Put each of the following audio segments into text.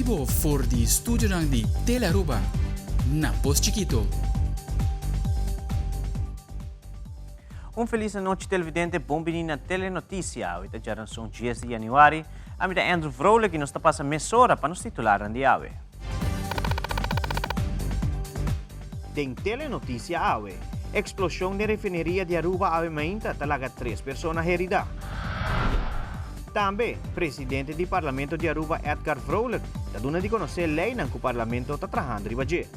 bibo for di studionan di Tele Aruba na Pos Chikito. Un feliz anochi televidente, bon bini na Telenoticia. Awe ta djaranson 10 di januari. Ami ta Andrew Vrolijk y nos ta pasa mesora pa nos titularnan di awe. Den Telenoticia awe, Explosion den refineria di Aruba awe mainta ta laga tres persona herida. Tambe, presidente di Parlamento di Aruba Edgar Vrolijk ta duna di conoce leynan cu Parlamento ta trahando riba dje.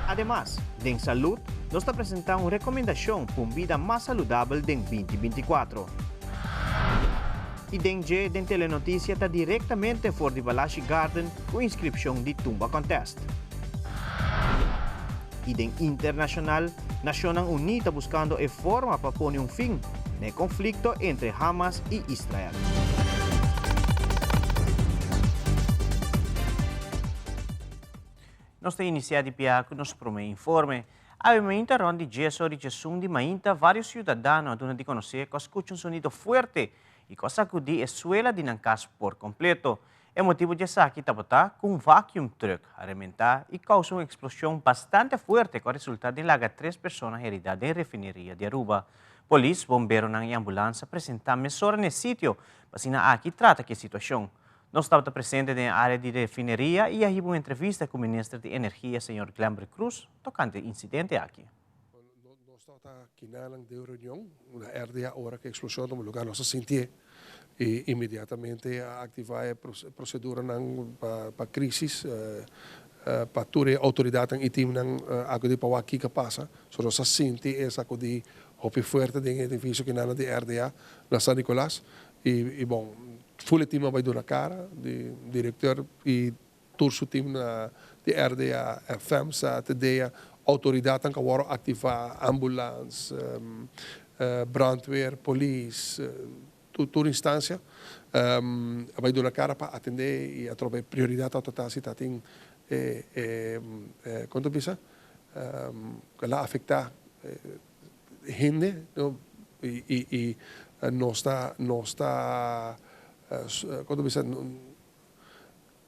Ademas, den salud nos ta presenta un recomendacion pa un bida mas saludabel den binti 24. Y den dje den Telenoticia ta directamente for di Balashi Garden cu inscripcion di Tumba Contest. Y den internacional, Nacionnan Uní ta buscando e forma pa pone un fin na e conflicto entre Hamas y Israel. Nos ta inicia di bia cu nos prome informe. Awe mainta rond di dies ora y diesun di mainta varios ciudadano a duna di conoce cu a scucha un sonido fuerte y cu a sacudi e suela di nan cas por completo. E motibu di esaki tabata ku un vacuum truck a rementá i kousa un eksploshon bastante fuerte ku a resultá den laga tres persona heridá den refineria di Aruba. Polis, bomberonan i ambulans a presentá mesora na e sitio pa asina aki trata ku e situashon. Nos tabata presente den e área di refineria i a hiba un entrevista ku minister di Energia señor Glenbert Croes tokante e insidente aki. Nos tabata kinanan den reunion na RDA ora ku e eksploshon tuma lugar. Nos a sintié i inmediatamente a aktivá e proseduranan pa krisis pa tur e outoridatnan i timnan akudí pa wak kiko a pasa. So nos a sinti e sakudí hopi fuerte den e edifisio kinanan di RDA na San Nicolas i bon ful e tim a bai duna kara di direktor i Tur su team na di RDA, FEMSA, TDA, autoridadnan cu a worde activa, ambulance, brandweer, polis, tur instancia a bay duna cara pa atende y atrobe prioridad ta ta si ta tin e con ta bisa cu la afecta hende y nos ta nos ta con ta bisa.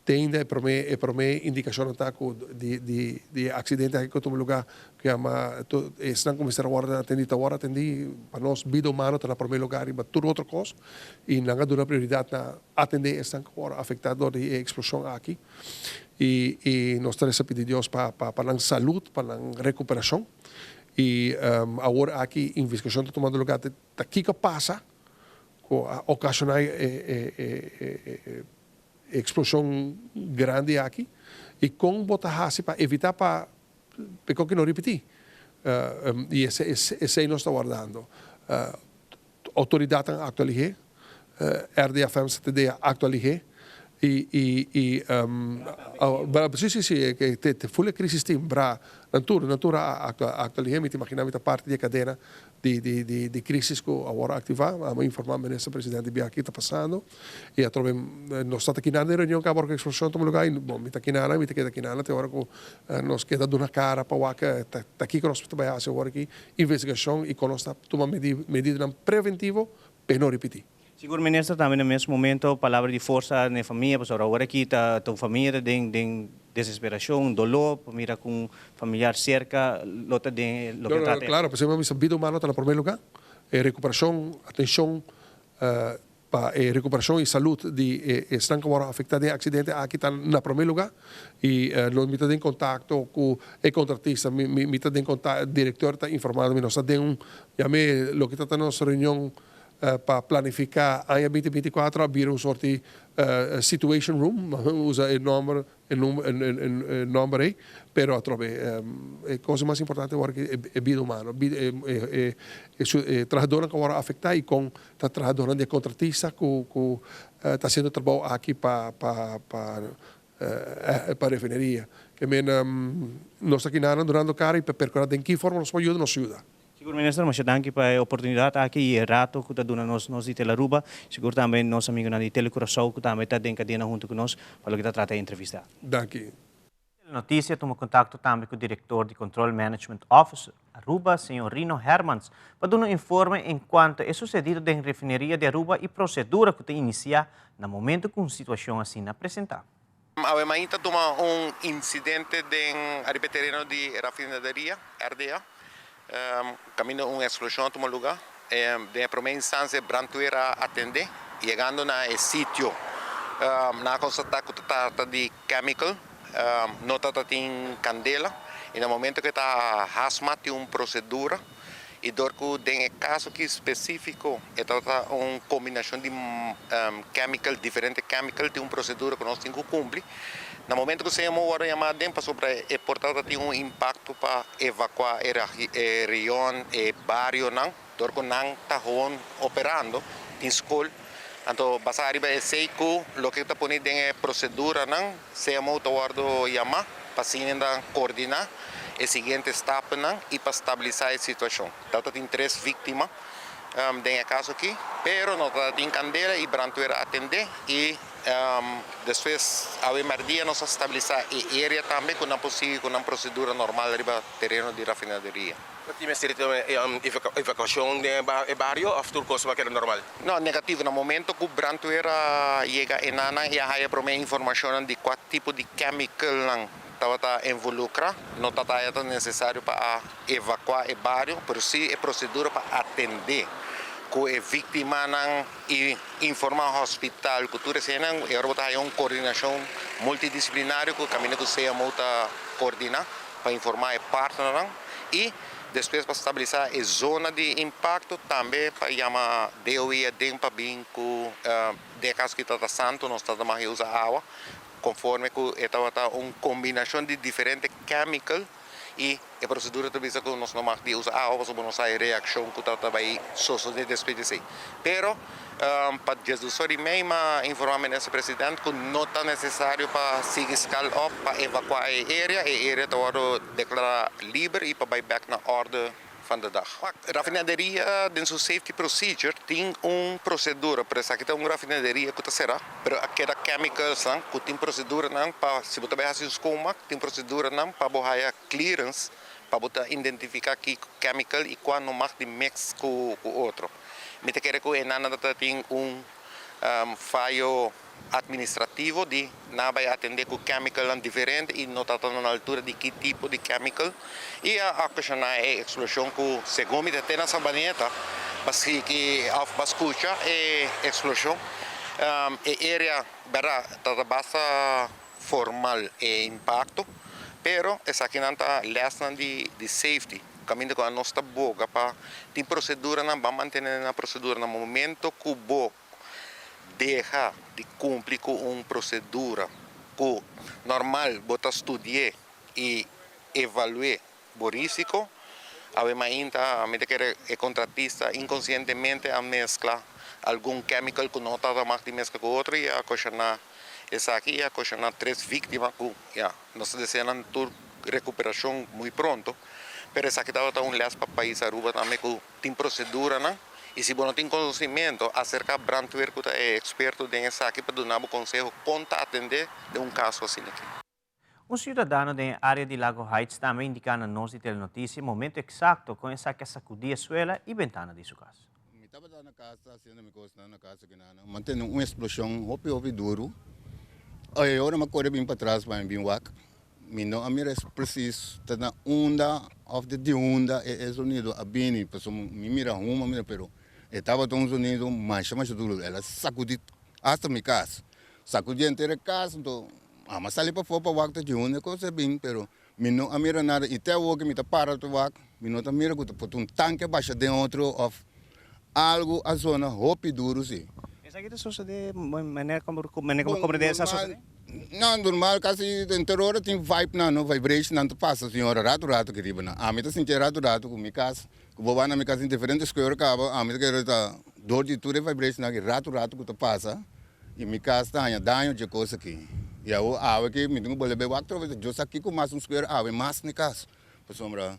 Tende e prome e prome indikashonnan ta ku di di di e aksidente aki ku tuma lugá ku yama esnan ku mester a wòrdu atendí ta wòrdu atendí. Pa nos bida humano ta na prome lugá riba tur otro kos i nan a duna prioridat na atendé esnan ku wòrdu afektá dor di e eksploshon aki i i nos ta resa pidi Dios pa pa pa nan salud pa nan rekuperashon i awor aki investigashon ta tumando lugá ta kiko a pasa ku a okashoná e e e E eksploshon grandi aki i kon bo ta hasi pa evitá pa e kon ki no ripití. I esei nos ta wardando. Outoridatnan a aktua lihé, RDFM, CTD a aktua lihé i i si si si te ful e krisis tin bra nan tur nan tur a aktua lihé. Mi ta imaginá mi ta parti di e kadena di di di di crisis cu a worde activa, amo informa minister presidente di biaha ki ta pasando y atrobe nos ta ta kinan den reunion caba ora cu explosion tuma lugar y bon mi ta kinana mi ta keda kinana te ora cu nos keda duna cara pa wak ta ta kico nos ta bay haci awor aki investigacion y con nos ta tuma medidanan preventivo pa no ripiti. Sigur minister tambe na mes momento palabra di forsa na e famia pasobra awor aki ta ta un famia ta den den desesperacion dolor pa mira cu un familiar cerca lo ta den loke ta trata. Claro pasobra mi sa bida humano ta na prome lugar e recuperacion atencion pa e recuperacion y salud di e esnan cu a worde afecta den e accidente aki ta na prome lugar y nos mi ta den contacto cu e contratista mi mi ta den contacto director ta informando mi nos ta den un yame loke ta ta nos reunion Pa planifiká aña 2024 a bira un sort di situation room, usa e nòmber e nòmber ei, pero atrobe e kos mas importante awor aki e bida humano, e trahadónan ku a wòrdu afektá i kon ta trahadónan di e kontratista ku ku ta hasiendo trabou aki pa pa pa refineria. Ke men nos ta kina nan durando kara i pa perkurá den ki forma nos por yuda, nos yuda. Sigur Minister, masha danki pa e oportunidat aki y e rato cu ta duna nos nos di Telearuba, sigur tambe nos amigonan di Telecuraçao cu tambe ta den cadena hunto cu nos pa loke ta trata e entrevista. Danki. Telenoticia tuma contacto tambe cu director di Control Management Office Aruba, señor Rino Hermans, pa duna un informe en cuanto e sucedido den refineria di Aruba y procedura cu ta inicia na momento cu un situacion asina presenta. Awe mainta tuma un incidente den ariba e tereno di rafinaderia, RDA, caminda un explosion a tuma luga. Den e prome instancia brandweer a atende, yegando na e sitio nan a constata cu ta trata di chemical, no tata tin candela y na momento cu e ta hazmat tin un procedura. Y dor cu den e caso aki specifico e tabata un combinacion di chemical, diferente chemical, tin un procedura cu nos tin cu cumpli. Na momento cu CMO wordo yama aden pasobra e por tabata tin un impacto pa evacua e region, e barionan, dor cu nan ta gewoon operando, tin school. Anto basa ariba esey cu loke ta poni den e proceduranan, CMO ta wordo yama pa asina coordina e siguiente stapnan y pa stabilisa e situacion. Tabata tin tres victima den e caso aki, pero no tabata tin candela y brandweer a atende y despues awe merdia nos a stabilisa e area tambe cu nan por sigui cu nan procedura normal riba tereno di rafinaderia. No tin mester di evacuacion den e bario of tur cos a keda normal? No, negativo. Na momento cu brandweer a yega enanan y a haya prome informacionnan di cua tipo di chemicalnan tabata involucra, no ta ta ta necesario pa a evacua e bario, pero si e procedura pa atende cu e victimanan y informa hospital cu tur eseynan, e ora bo ta haya un coordinacion multidisciplinario cu caminda cu CMO ta coordina pa informa e partnernan y despues pa stabilisa e zona di impacto, tambe pa yama DOE aden pa bin cu den e caso ki ta ta santo nos ta ta mag usa awa conforme cu e tabata un combinacion di diferente chemical y e procedura ta bisa cu nos no mag di usa awa pasobra nos sa e reaccion cu ta ta bay sosode despues di esey. Pero pa Jesus ora y mei m'a informa Minister President cu no ta necesario pa sigui scal op pa evacua e area, e area ta wordo declara liber y pa bay bek na orde van de dag. Rafinaderia den su safety procedure tin un procedura, pero esaki ta un rafinaderia cu ta cera, pero a keda chemicalsnan cu tin proceduranan pa si bo ta bay haci un schoonmaak tin proceduranan pa bo haya clearance pa bo ta identifica ki chemical y cua no mag di mix cu otro. Mi ta kere cu e nan ta tin un fayo administrativo di nan a bay atende cu chemicalnan diferente y no ta na altura di ki tipo di chemical y a ocasiona e explosion cu segun mi ta te na Sabaneta pa sigui of pa scucha e explosion. E area berdad ta basta formal e impacto, pero esakinan ta lesnan di safety, caminda cu anos ta boga pa tin proceduranan, ban mantene nan procedura na momento cu bo deha di cumpli cu un procedura cu normal bo ta studi'e y evalu'e bo risico, awe mainta mi ta kere e contratista inconcientemente a mezcla algun chemical cu no tabata mag di mezcla cu otro y a ocasiona esaki y a ocasiona tres victima cu ya nos ta desea nan tur recuperacion muy pronto, pero esaki tabata un les pa pais Aruba tambe cu tin proceduranan y si bo no tin conocimiento acerca brandweer cu ta e experto den esaki pa duna bo conseho con ta atende den un caso asina aki. Un ciudadano den e area di Lago Heights tambe a indica na nos di Telenoticia e momento exacto con esaki a sacudi e suela y bentana di su cas. Mi tabata na cas haciendo mi cosnan na cas aki nan, m'a tende un explosion hopi hopi duro, e ora m'a core bin patras pa mi bin wak, mi no a mira precies ta na unda of di unda e sonido a bini, pasobra mi mira huma mi mira pero e tabata un sonido masha masha duro, el a sacudi hasta mi cas, sacudi henter e cas, anto Amo a sali pafó pa wak ta dje unda e kos a bin, pero mi no a mira nada i te awor ku mi ta para ta wak, mi no ta mira ku ta por ta un tanke a basha den otro òf algu a zona hopi duru si. Esaki ta sosodé manera ku bo komprendé esaki a sosodé? No, normal kasi henter ora tin vibe nan no, vibration nan ta pasa señora ratu ratu aki riba nan. Ami ta sinti e ratu ratu ku mi kas, ku bo bai na mi kas tin diferente square kaba, ami ta kere ta dor di tur e vibration aki ratu ratu ku ta pasa. I mi kas ta haña daño dje kos aki. I awor awe ki mi tin ku bolbe wak trobe ta djo sa kiko mas un square awe mas mi kas. Pasobra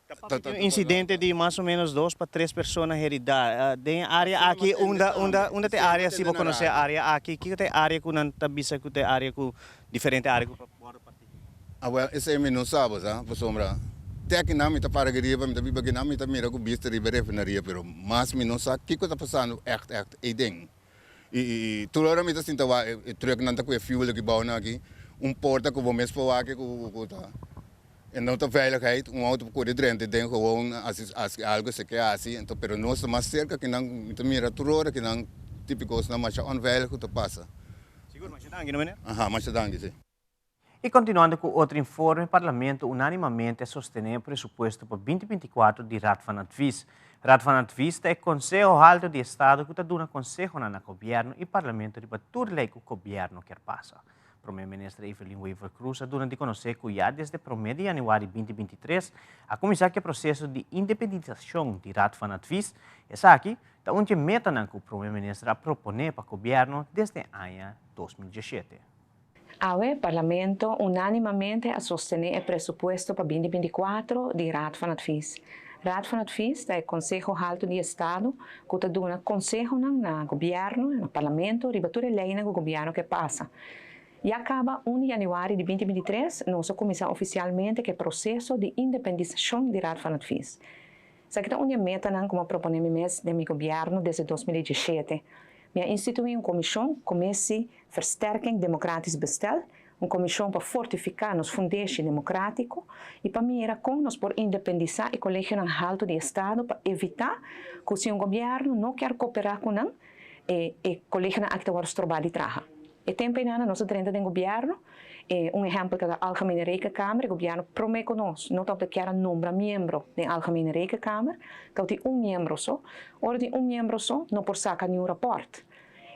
Ta papia di un incidente di mas o menos dos pa tres persona herida. Den e area aki unda unda unda ta e area si bo conoce e area aki kiko ta e area ku nan ta bisa ku ta e area ku diferente area ku wòrdu partí? Awel esei mi no sa bo sa pasobra te akinan mi ta para aki riba mi ta biba akinan mi ta mira ku bista riba e refinaria pero mas mi no sa kiko ta pasando ègt ègt eiden. I tur ora mi ta sinta wak e trucknan ta ku e fuel aki bou nan aki, un porta ku bo mes por wak ku ta e no ta veiligheid, un auto por kore drenta den gewoon hasi algo esei ke hasi, anto pero nos ta mas serka ki nan mi ta mira tur ora ki nan tipo kosnan masha onveilig ku ta pasa. Sigur, masha danki no meneer? Aha, masha danki si. Y continuando cu otro informe, Parlamento unanimamente a sostene e presupuesto pa 2024 di Raad van Advies. Raad van Advies ta e conseho halto di Estado cu ta duna consehonan na Gobierno y Parlamento riba tur ley cu Gobierno kier pasa. Prome Minister Evelyn Wever-Croes a duna di conoce cu ya desde prome di januari 2023 a cuminsa cu e proceso di independisacion di Raad van Advies. Esaki ta un di e metanan cu Prome Minister a propone pa Gobierno desde aña 2017. Awe, Parlamento unanimamente a sostene e presupuesto pa 2024 di Raad van Advies. Raad van Advies ta e Conseho Halto di Estado cu ta duna consehonan na Gobierno, na Parlamento, riba tur e leynan cu Gobierno ke pasa. Ya caba 1 di januari di 2023 nos a cuminsa oficialmente cu e proceso di independisacion di Raad van Advies. Esaki ta un di e metanan cu mi a propone mi mes den mi Gobierno desde 2017. Mi a institui un comision, Commissie Versterking Democratisch Bestel, un comision pa fortifica nos fundeshi democratico y pa mira con nos por independisa e colegionan halto di Estado pa evita cu si un gobierno no kier coopera cu nan, e e colegionan aki ta wordo stroba di traha. E tempo eynan nos a drenta den gobierno, e un ehempel ta Algemene Rekenkamer, e gobierno prome cu nos no tabata kier a nombra miembro den Algemene Rekenkamer, tabatin un miembro so. Ora tin un miembro so, no por saca niun rapport.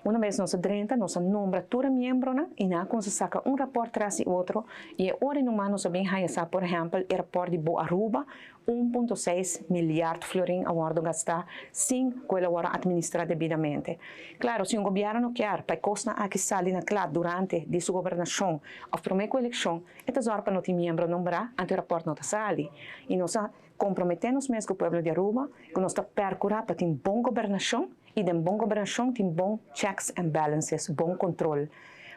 Una bes nos a drenta, nos a nombra tur e miembronan y nan a cuminsa saca un rapport tras di otro y e ora numa nos a bin haya sa, por ehempel, e rapport di Bo Aruba, 1.6 miljard florin a wordo gasta sin cu el a wordo administra debidamente. Claro, si un gobierno no kier pa e cosnan aki sali na cla durante di su gobernacion of prome cu eleccion, e ta zorg pa no tin miembro nombra, anto e rapport no ta sali. Y nos a compromete nos mes cu pueblo di Aruba cu nos ta percura pa tin bon gobernacion y den bon gobernacion tin bon checks and balances, bon control.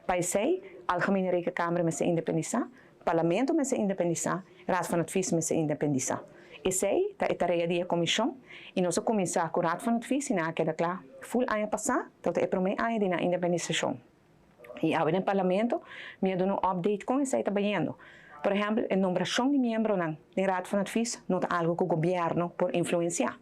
Pa esey, Algemene Rekenkamer mester independisa, Parlamento mester independisa, Raad van Advies mester independisa. Esey ta e tarea di e comision y nos a cuminsa cu Raad van Advies y nan a keda cla full aña pasa, tabata e prome aña di nan independisacion. Y awe den Parlamento mi a duna un update con esey ta bayendo. Por ehempel, e nombracion di miembronan den Raad van Advies no ta algo cu gobierno por influencia.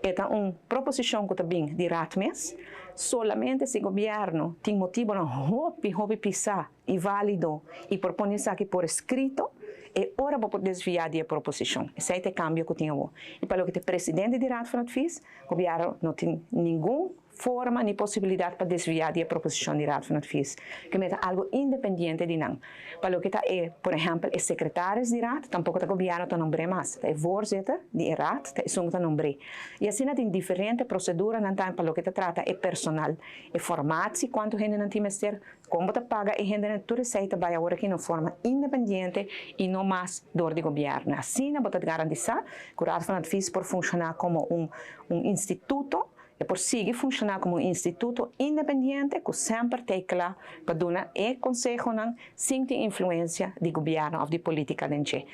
E ta un proposicion cu ta bin di Raad mes. Solamente si gobierno tin motibonan hopi, hopi pisa y valido y por pone esaki por escrito, e ora bo por desvia di e proposicion. Esey ta e cambio cu tin awo. Y pa loke ta e presidente di Raad van Advies, gobierno no tin ningun forma ni posibilidad pa desvia di e proposicion di Raad van Advies, cu mester ta algo independiente di nan. Pa loke ta e, por ehempel, e secretaris di Raad, tampoco ta gobierno ta nombre mas, ta e voorzitter di e Raad ta esun cu ta nombre. Y asina tin diferente proceduranan tambe pa loke ta trata e personal, e formatie, cuanto hende nan tin mester, con bo ta paga e hendenan, tur esey ta bay awor aki na un forma independiente y no mas door di gobierno. Asina bo ta garantisa cu Raad van Advies por funciona como un instituto. E por sigui funciona como un instituto independiente cu semper ta cla pa duna e consehonan sin tin influencia di gobierno of di politica den dje.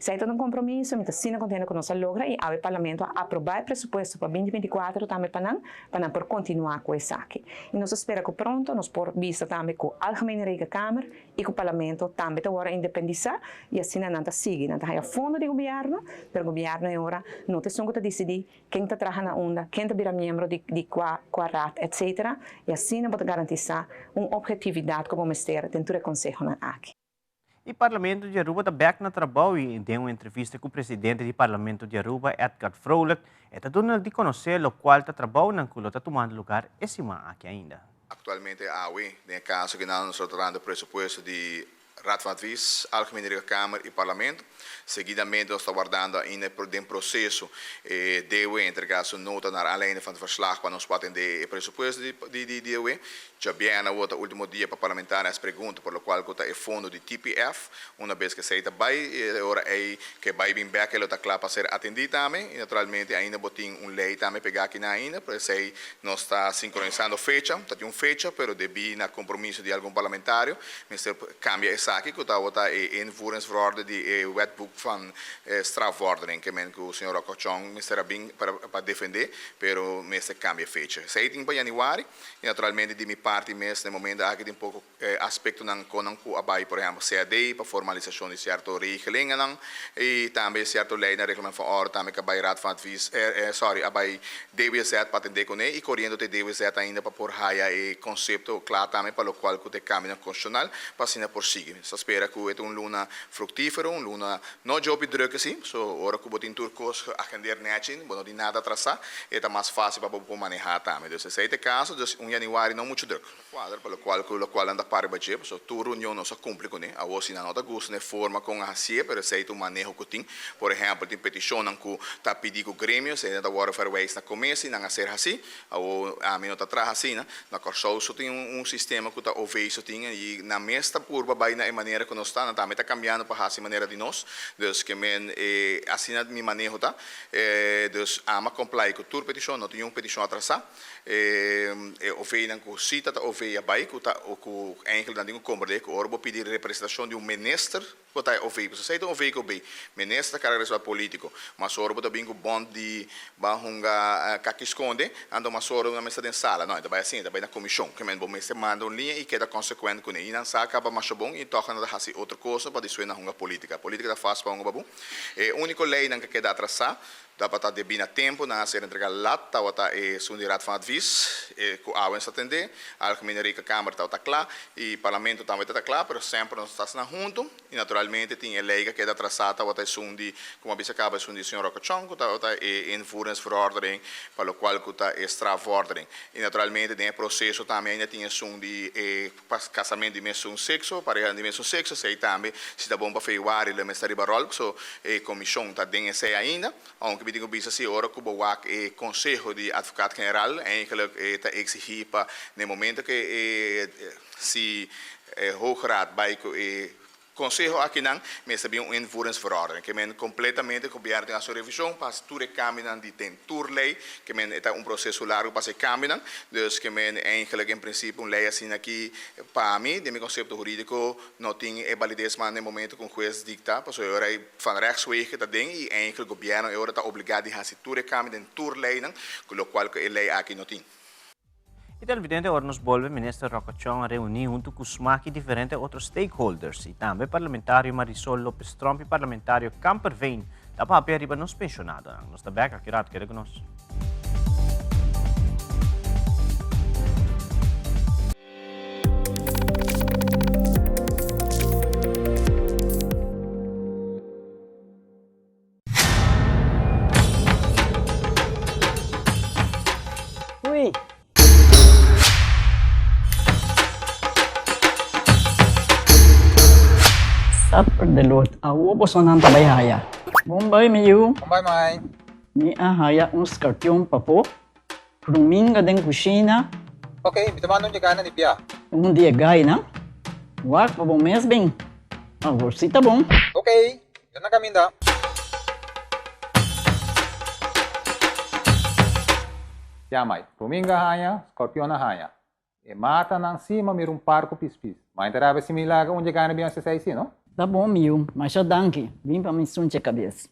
Esey ta un compromiso, mi ta asina contento cu nos a logra y awe Parlamento a aproba e presupuesto pa 2024 tambe pa nan por continua cu esaki. Y nos ta spera cu pronto nos por bisa tambe cu Algemene Rekenkamer y cu Parlamento tambe ta awor independisa y asina nan ta sigui. Nan ta haya fondo di gobierno, pero gobierno awor no ta esun cu ta dicidi ken ta traha na unda, ken ta bira miembro di cua raad, etc. Y asina bo ta garantisa un objetividad como mester den e consehonan aki. E Parlamento di Aruba ta back na trabou y den un entrevista cu presidente di Parlamento di Aruba, Edgar Vrolijk, e ta duna di conoce locual ta trabounan cu ta tumando lugar e siman aki ainda. Actualmente awe, den caso cu nos ta tratando presupuesto di Raad van Advies, Algemene Rekenkamer y Parlamento. Seguidamente nos ta wardando ainda den proceso DOW entrega su nota naar aanleiding van het verslag pa nos atende e presupuesto di DOW. Diabierna ta ultimo dia pa parlamentario pregunta, pa locual ta e fondo di TPF. Un biaha cu esey ta bay, ora e cu bay bin back, e ta cla pa ser atendi tambe. Y naturalmente ainda bo tin un ley tambe pega aki na ainda, pa esey nos ta sincronisando fecha, ta tin un fecha, pero debi na compromiso di algun parlamentario, mester cambia. Esaki ku tabata e invoeringsverordening di e Wetboek van Strafvordering, ke men ku señor Rocco Chong mester a bin pa defendé, pero mester kambia fecha. Esei tin pa yanüari i naturalmente di mi parti mes na e momento aki tin poko aspektonan konan ku a bai, por ehèmpel CAD pa formalisashon di sierto regelingennan i tambe sierto leinan, reglement van orde tambe ku a bai Raad van Advies, sorry, a bai DWZ pa atendé kuné i koriendo te DWZ ainda pa por haya e konsepto kla tambe pa lokual ku ta e kambionan konstitushonal pa asina por sigui. Nos ta spera ku e ta un luna fruktífero, un luna no djopi druk así, so ora ku bo tin tur kos geagendeer nèchi, bo no tin nada atrasá, e ta mas fásil pa bo por manehá tambe. Dus esei ta e kaso, dus un yanüari no muchu druk. Kuadra pa lokual ku lokual nan ta para riba dje, pasobra tur reunion nos a kumpli kuné. Awor si nan no ta gusta na e forma kon a hasié, pero esei ta un maneho ku tin. Por ehèmpel, tin petishonnan ku ta pidi ku gremio, esei nan ta wòrdu verwijs na komesi, nan a ser hasí. Awor ami no ta traha asina. Na Kòrsou so tin un sistema ku ta OV so tin i nan mes ta purba bai na e manera ku nos ta. Nan tambe ta kambiando pa hasi manera di nos. Dus ke men e asina mi maneho ta. Dus ami a comply ku tur petishon, no tin niun petishon atrasá. E OV-nan ku si ta ta OV a bai ku ta ku eigenlijk nan tin ku komprendé ku ora bo pidi representashon di un minister bo ta e OV pasobra esei ta un OV ku bay minister ta karga responsabilidat politiko mas ora bo ta bin ku bònt di ba hunga kaki skonde anto mas ora nan mester den sala no e ta bai asin e ta bai na komishon ke men bo mester manda un liña i keda konsekuent kuné i nan sa kaba masha bon i tòg nan ta hasi otro kosa pa despues nan hunga politika politika ta fásil pa hunga pa bo e úniko leinan ku a keda atrasá Tabata debí na tempu nan a ser entregá lat tabata e esun di Raad van Advies e ku awe nos ta tendé, Algemene Rekenkamer tabata kla i Parlamento tambe tabata kla, pero semper nos ta asina huntu i naturalmente tin e lei ku a keda atrasá tabata esun di, komo a bisa kaba esun di señor Rokkachon ku tabata e invoeringsverordening pa lokual ku ta e strafvordering i naturalmente den e proseso tambe ainda tin esun di e Pa kasamentu di mesun sekso, parehanan di mesun sekso, esei tambe si ta bon pa februari lo mester riba ròl, so e komishon ta den esei ainda. Ounke mi tin ku bisa si ora ku bo wak e konseho di advokaat general eigenlijk e ta eksigí pa na e momento ku e si e Hoge Raad bai ku e Konseho akinan mester bin un invoeringsverordening, ke men kompletamente gobièrnu tin hasi un revishon pa hasi tur e kambionan di den tur lei, ke men e ta un proseso largu pa hasi e kambionan, dus ke men eigenlijk en prinsipio un lei asina aki pa mi den mi konsepto hurídiko no tin e balides mas na e momento ku un hues dikta, pasobra e ora ei van rechtswege ta den i eigenlijk gobièrnu e ora ta obligá di hasi tur e kambio den tur leinan, ku lokual ku e lei aki no tin. E televidente ora nos bolbe Minister Rocco Chong a reuni hunto cu Smac y diferente otro stakeholders y tambe Parlamentario Marisol Lopez Tromp y Parlamentario Kamperveen ta papia riba nos pensionadonan. Nos ta bek aki rato, keda cu nos. Ui. Supper de lot. Awo bosonan ta bai haya. Bon bai mi yu. Bon bai mai. Mi a haya un skarpion papo. Ruminga den kushina. Ok, mi ta manda un di gaina di bia. Un di e gaina? Wak pa bo mes bin. Awor si ta bon. Ok, mi ta na kaminda. Ya mai, ruminga haña, scorpion a haña. E matanan si ma mira un par ku pispis. Mai ta rabia si mi laga un dje gana bin hasi esei si, no? Ta bon mi yu, masha danki. Bin pa mi sunche kabes.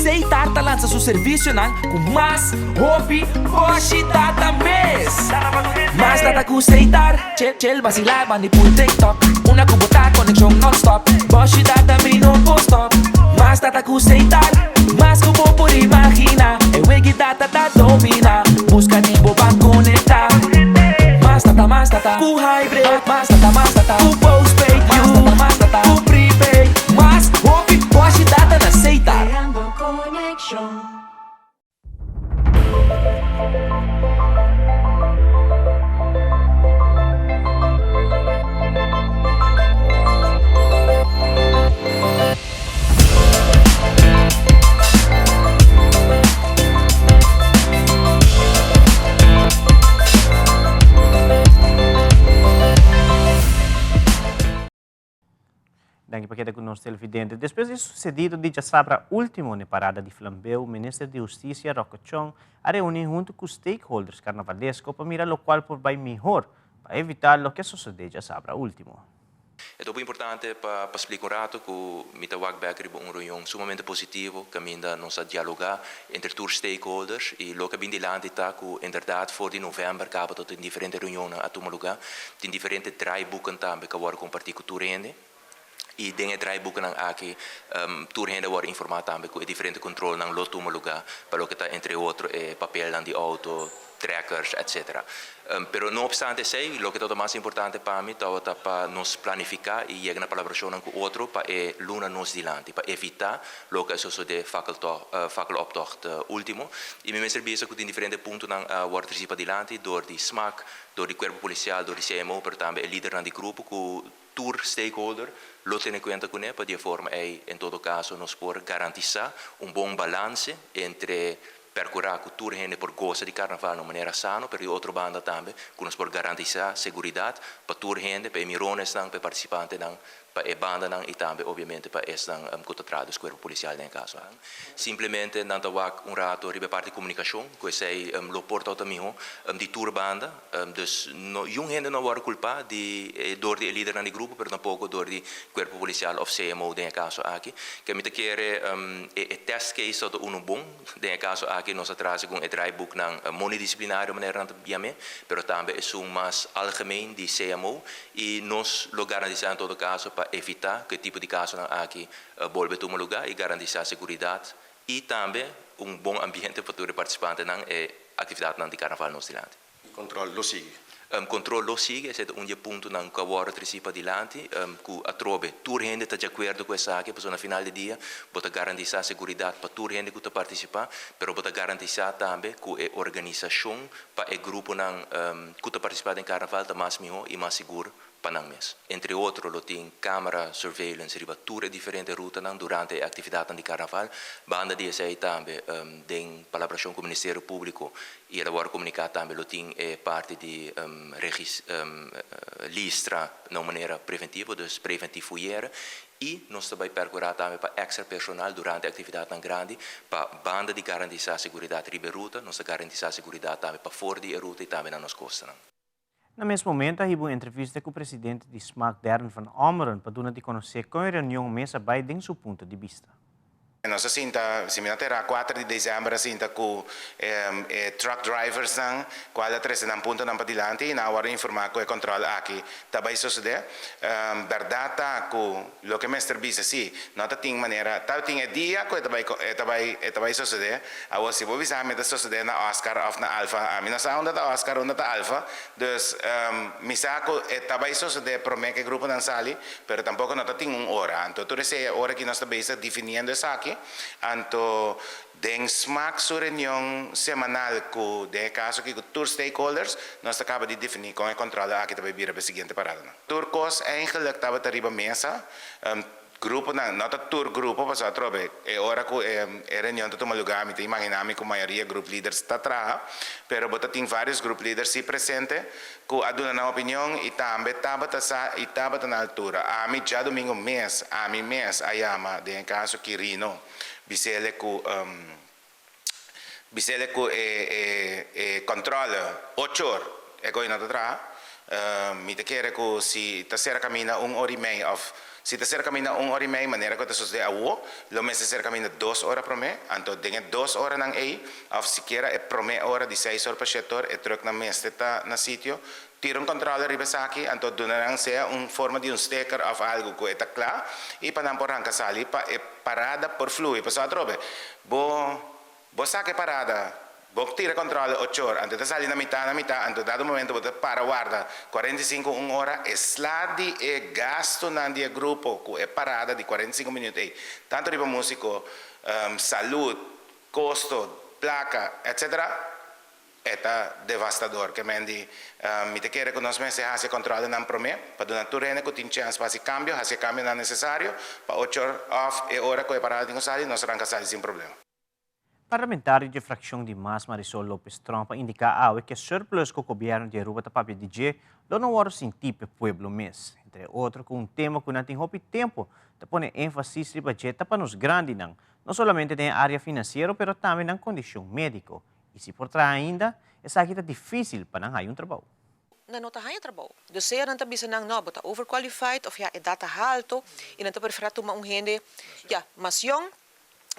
Seitar ta lansa su servisionan ku mas hopi boshi data mes. Mas data ku Seitar, chel chel basilar bandi pul TikTok. Una ku bo ta konekshon nonstop, boshi data mi no por stop. Mas data ku Seitar, mas ku bo por imagina. E wegi data ta domina, buska di bo ban konekta. Mas data, mas data ku hybrid, mas data, mas data ku postpaid, mas data, mas data ku prepaid. Mas hopi boshi data na Seitar. Creando conexion. Danki pa keda ku nos televidente. Despues di susedido di djasabra ultimo n'e parada di Flambeu, Minister di Hustisia Rocco Chong a reuni huntu ku stakeholders karnavalesko pa mira lokual por bai mihor pa evitá loke a sosodé djasabra ultimo. E ta hopi importante pa pa splika un rato ku mi ta wak bek riba un reunion sumamente positivo kaminda nos a dialogá entre tur stakeholders i loke a bin dilanti ta ku inderdat for di novèmber kaba ta tin diferente reunionnan a tuma lugá. Tin diferente draaiboeken tambe ku a wòrdu kompartí ku tur hende i den e draaiboekennan aki tur hende a wòrdu informá tambe ku e diferente kontrolnan lo tuma lugá pa loke ta entre otro e papelnan di outo, trackers etcetera. Pero no obstante esei loke tabata mas importante pa mi tabata pa nos planifiká i yega na palabrashonnan ku otro pa e luna nos dilanti pa evitá loke a sosodé fakkeloptocht último. I mi mester bisa ku tin diferente puntonan a wòrdu trisi padilanti dor di smak, dor di Cuerpo Policial, dor di CMO, pero tambe e lidernan di grupo cu tur stakeholder lo tene cuenta cune pa di e forma ey en todo caso nos por garantisa un bon balance entre percura cu tur hende por goza di Carnaval na un manera sano, pero di otro banda tambe cu nos por garantisa seguridad pa tur hende, pa e mironesnan, pa e participantenan, pa e bandanan y tambe obviamente pa esnan cu ta traha dus Cuerpo Policial den e caso aki. Simplemente nan ta wak un rato riba e parti di comunicacion cu esey lo por ta ota miho di tur banda. Dus no yun hende no a worde culpa di door di e lidernan di grupo pero tampoco door di Cuerpo Policial of CMO den e caso aki. Ke mi ta kere e test case ta ota uno bon. Den e caso aki nos a traha segun e draaiboeknan monidisciplinario manera nan ta yam'e pero tambe esun mas algemeen di CMO y nos lo garantisa en todo caso pa evita cu e tipo di casonan aki bolbe tuma luga y garantisa seguridad y tambe un bon ambiente pa tur e participantenan e actividadnan di Carnaval nos dilanti. Control lo sigui. Control lo sigui, esei ta un di e puntonan cu a wordo treci padilanti, cu atrobe tur hende ta di acuerdo cu esaki, pasobra na final di dia bo ta garantisa seguridad pa tur hende cu ta participa, pero bo ta garantisa tambe cu e organisacion pa e gruponan cu ta participa den Carnaval ta mas miho y mas sigur pa nan mes. Entre otro lo tin camera surveillance riba tur e diferente rutanan durante e actividadnan di Carnaval. Banda di esey tambe den palabracion cu Ministerio Publico y el a worde comunica tambe lo tin e parti di listra na un manera preventivo, dus preventief fouilleren. Y nos ta bay percura tambe pa extra personal durante actividadnan grandi pa banda di garantisa seguridad riba e ruta, nos ta garantisa seguridad tambe pafor di e ruta y tambe na nos costanan. Na mes momento a hiba un entrevista cu presidente di smaak Darren van Ommeren pa duna di conoce con e reunion mes a bay den su punto di bista. Nos a sinta, si mi no ta erá, kuater di december a sinta cu e truck driversnan cual a trece nan puntonan padilanti y nan a worde informa cu e control aki ta bay sosode. Berdad ta cu loke mester bisa si, no ta tin manera, ta tin e dia cu e ta bay e ta bay e ta bay sosode. Awor si bo bisa ami ta sosode na Oscar of na Alfa, ami no sa unda ta Oscar unda ta Alfa, dus mi sa cu e ta bay sosode prome cu e gruponan sali, pero tampoco no ta tin un ora. Anto tur esey e ora ki nos ta bezig definiendo esaki, anto Den smaak su reunion semanal ku den e kaso aki ku tur stakeholders, nos ta kaba di definí kon e kòntròle aki ta bai bira pa e siguiente paradanan. Tur kos eigenlik tabata riba mesa, gruponan, no ta tur grupo pasobra atrobe e ora ku e reunion ta tuma lugá mi ta imaginá mi ku mayoria group leaders ta traha, pero bo ta tin vários group leaders si presente ku a duna nan opinion i tambe tabata sa i tabata na altura. Ami djadumingu mes, ami mes a yama den e kaso Quirino. Bisele ku bisele ku e e e kòntròle ocho or e koe no ta traha. Mi ta kere ku si ta sera kaminda un ora i mei òf si ta sera kaminda un ora i mei manera ku ta sosodé awo lo mester sera kaminda dos ora promé. Anto den e dos oranan ei òf sikiera e promé ora di seis or pa shete or e trùknan mester ta na sitio Tira un controle riba esaki, anto duna nan sea un forma di un sticker of algo cu e ta cla y pa nan por ranca sali pa e parada por flui. Pasobra atrobe, bo bo saca e parada, bo tira controle ocho or, anto e ta sali na mita na mita, anto dado momento bo ta para warda 45 un ora, e sla di e gastonan di e grupo cu e parada di 45 minuut ey, tanto riba musico, salud, costo, placa, etc. E ta devastador. Ke men di, Mi ta kere ku nos mester hasi e kòntròlenan promé pa duna tur hende ku tin chèns pa hasi kambio, hasi e kambionan nesesario pa ocho or òf e ora ku e parada tin ku sali, nos ranka sali sin problema. Parlamentario dje frakshon di mas Marisol Lopez Tromp a indiká awe ku e surplus ku gobièrnu di Aruba ta papia di dje lo no wòrdu sintí p'e pueblo mes. Entre otro cu un tema cu nan tin hopi tempo ta pone enfasis riba dje ta pa nos grandinan, no solamente den e area financiero pero tambe nan condicion medico. Y si por traha ainda, esaki ta dificil pa nan haya un trabou. Nan no ta haña trabou. Dus sea nan ta bisa nan, no, bo ta overqualified of ya edat ta halto y nan ta prefera tuma un hende, ya, mas yong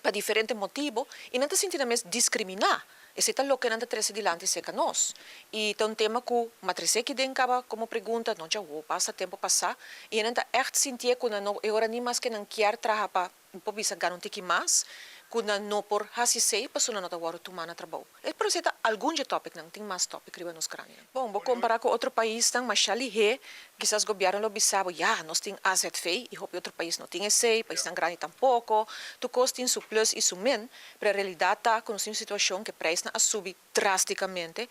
pa diferente motibo y nan ta sinti nan mes discrimina. Esey ta loke nan ta trece dilanti cerca nos. Y ta un tema cu m'a trece aki den caba como pregunta, no djawo, basta tempo pasa y nan ta echt sintié cu nan no e ora ni maske nan kier traha pa por bisa gana un tiki mas, cu nan no por haci esey pasobra nan no ta wordo tuma na trabou. E pero esey ta algun dje topicnan, tin mas topic riba nos craninan. Bon, bo compara cu otro paisnan masha lihé, kisas gobierno lo bisa bo, ya, nos tin azv y hopi otro pais no tin esey, paisnan grandi tampoco, tur cos tin su plus y su min, pero e realidad ta cu nos tin un situacion cu e prijsnan a subi drásticamente,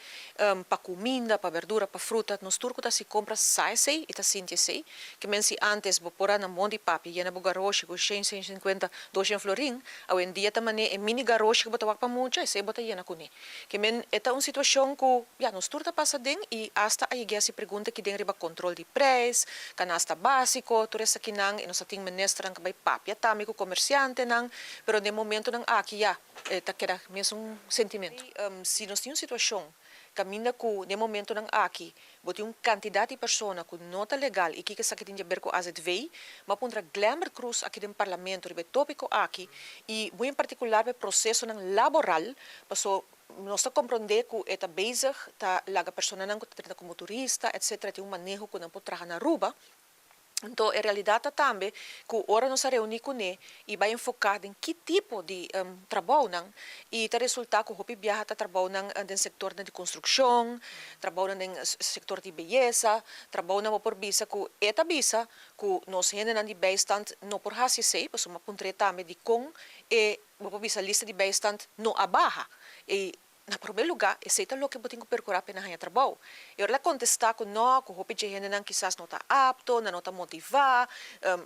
pa cuminda, pa berdura, pa fruta, nos tur cu ta haci compra sa esey y ta sinti esey, ke men si antes bo por a na mondi papia yena bo garoshi cu shen, shen cincuenta, doshen florin, awendia ta mane e mini garoshi cu bo ta wak pa mucha, esey bo ta yena cune. Ke men e ta un situacion cu, ya, nos tur ta pasa den y hasta a yega haci pregunta ki den riba control di prijs, canasta basico, tur esakinan y nos a tin ministernan cu bay papia tambe cu comerciantenan, pero den momentonan aki, ya, E ta keda mesun sentimentu. Si nos tin un situashon kaminda ku den momentonan aki bo tin un kantidat di persona ku no ta legal i kiko esaki tin di aber ku azv, bo a puntra Glenbert Croes aki den parlamento riba e topiko aki i muy en partikular pa e prosesonan laboral paso nos ta komprondé ku e ta bezig ta laga personanan ku ta trata komo turista etcetera tin un maneho ku nan por traha na Aruba. Anto e realidad ta tambe cu ora nos a reuni cune y bay enfoca den ki tipo di trabounan y ta resulta cu hopi biaha ta trabounan den sectornan di construccion, trabounan den sector di beyesa, trabounan bo por bisa cu e ta bisa cu nos hendenan di bijstand no por haci esey pasobra mi a puntr'e tambe dicon e bo por bisa lista di bijstand no a baha y Na promé lugá, esei ta loke bo tin ku perkurá p'e nan haña trabou. E ora el a kontestá ku nò, ku hopi dje hendenan kisas no ta apto, nan no ta motivá,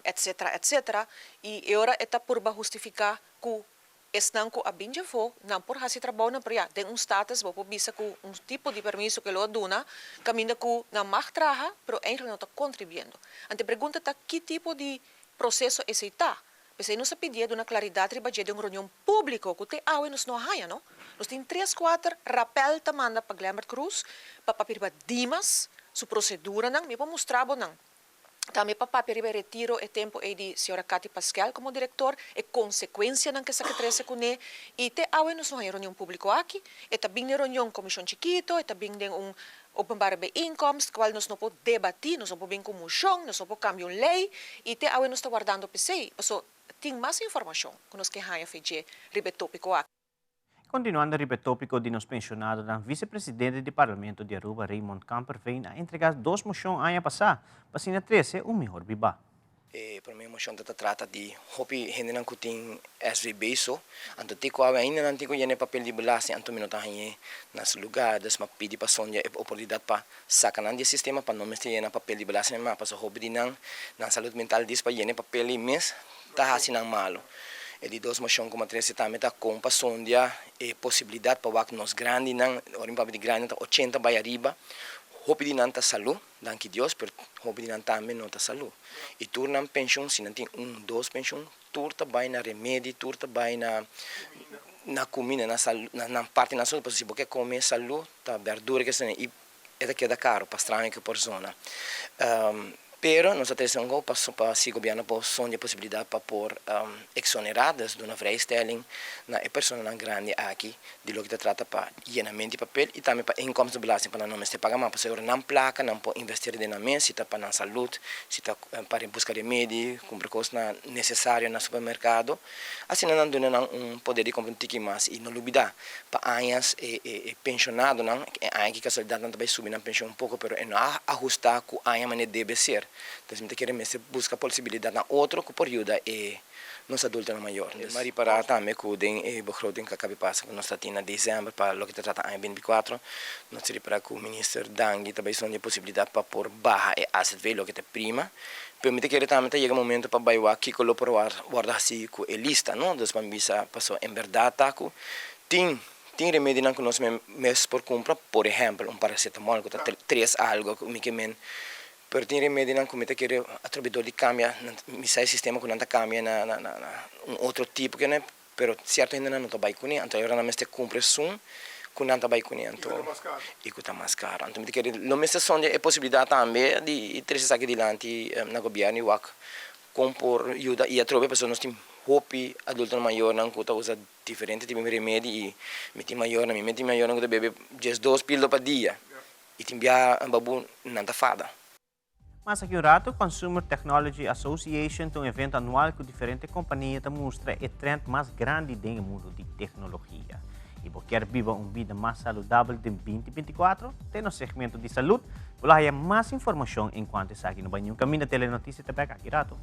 etsetera, etsetera. I e ora e ta purba hustifiká ku esnan ku a bin djafó, nan por hasi trabounan, pero ya, den un status bo por bisa ku un tipo di permiso ku e lo a duna, kaminda ku nan mag traha, pero eigentlik nan no ta kontribiendo. Anto e pregunta ta ki tipo di proseso esei ta? P'esei nos a pidié duna klaridat riba dje den un reunion públiko ku te awe nos no a haña, no. Nos tin tres kuater rapèl ta manda pa Glenbert Croes pa papia riba Dimas su proseduranan. Mi por mustra bo nan. Tambe pa papia riba e retiro e tempu ei di señora Cathy Paskel komo direktor, e konsekuensianan ku esaki trese kuné. I te awe nos no haña reunion públiko aki. E ta bin den reunion komishon chikito, e ta bin den un Openbare bijeenkomst, cual nos no por debati, nos no por bin cu mocion, nos no por cambia un ley, y te awe nos ta wardando p'esey, paso tin mas informacion cu nos ke haña fe dje riba e topico aki. Continuando riba e topico di nos pensionadonan, Vicepresidente di Parlamento di Aruba Raymond Kamperveen a entrega dos mocion aña pasa pa asina trece un mihor biba. E prome mocion ta ta trata di hopi hendenan cu tin SVB so, anto te cu awe ainda nan tin cu yena e papel di belasting, anto mi no ta hañ'e na su lugar, dus m'a pidi pa sondia e oportunidad pa saca nan di e sistema pa no mester yena papel di belasting mas, pasobra hopi di nan, nan salud mental dis pa yena e papel ei mes ta haci nan malo. E di dos mocion cu m'a trece tambe ta con pa sondia e posibilidad pa wak nos grandinan, ora mi papia di grandinan ta ochenta bay ariba, hopi di nan ta salud, Danki Dios, pero hopi di nan tambe no ta salú. I tur nan penshun, si nan tin un, dos penshun, tur ta bai na remedi, tur ta bai na na kuminda, na salu, na nan parti nan salú, pasobra si bo ke kome salú, ta bèrdura ke esei i e ta keda karu pa straño ke por zona. Pero nos a trese un gou pa pa si gobièrnu por sondia posibilidat pa por eksonerá, dus duna vrijstelling na e personanan grandi aki di loke ta trata pa yenamento di papel y tambe pa inkomstenbelasting pa nan no mester paga mas pasobra nan placa nan por invertir den nan mes si ta pa nan salud si ta pa busca remedi cumpra cosnan necesario na supermercado asina nan duna nan un poder di compra un tiki mas y no lubida pa añas e e pensionadonan e aña aki casualidad nan ta bay subi nan pension un poco pero e no a ahusta cu aña manera debe ser entonces mi ta kere mester busca posibilidadnan otro cu por yuda e Nos adultonan mayor. Mi a ripará tambe ku den e begroting ku a kabi pasa ku nos ta tin na desèmber pa loke ta trata aña binti kuatro, nos ta ripará ku minister Dangui ta bai sondia e posibilidat pa por baha e azv, loke ta prima. Pero mi ta kere tambe ta yega momento pa bai wak kiko lo por wòrdu hasí ku e lista, no? Dus pa mi bisa pasobra en bèrdat ta ku tin tin remedinan ku nos mes por kumpra, por ehèmpel un paracetamol ku ta tres algo ku mi ke men. Pero tin remedinan ku mi ta kere atrobe dor di kambia nan mi sa e sistema ku nan ta kambia na na na un otro tipo kende pero sierto hendenan no ta bai kuné anto ayora nan mester kumpra esun ku nan ta bai kuné anto i ku ta mas karo anto mi ta kere lo mester sondia e posibilidat tambe di trese esaki dilanti na gobièrnu i wak kon por yuda i atrobe pasobra nos tin hopi adultonan mayornan ku ta usa diferente tipo di remedi i mi tin mayornan mi tin mayornan ku ta bebe diesdos pildo pa dia. I tin bia babu nan ta fada. Mas aki un rato, Consumer Technology Association ta un evento anual ku diferente kompania ta mustra e trend mas grandi den e mundu di teknologia. I bo kier biba un bida mas saludabel den 2024? Den nos segmento di salud bo lo haya mas informashon enkuanto esaki. No bai niun kaminda, Telenotisia ta bek aki rato.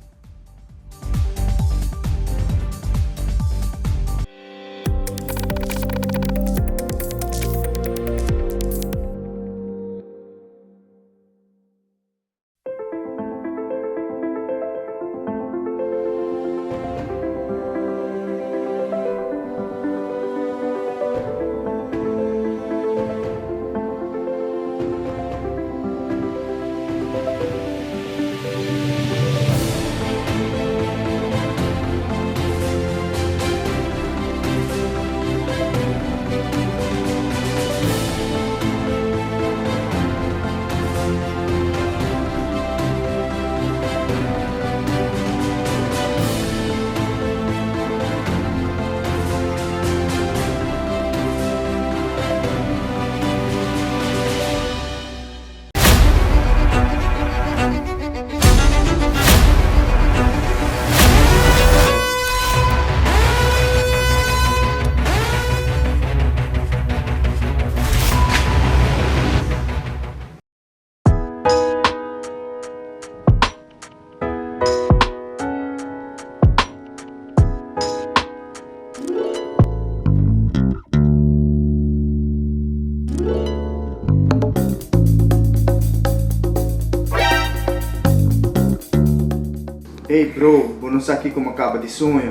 Ey bro, bo no sa kiko mi a kaba di soña.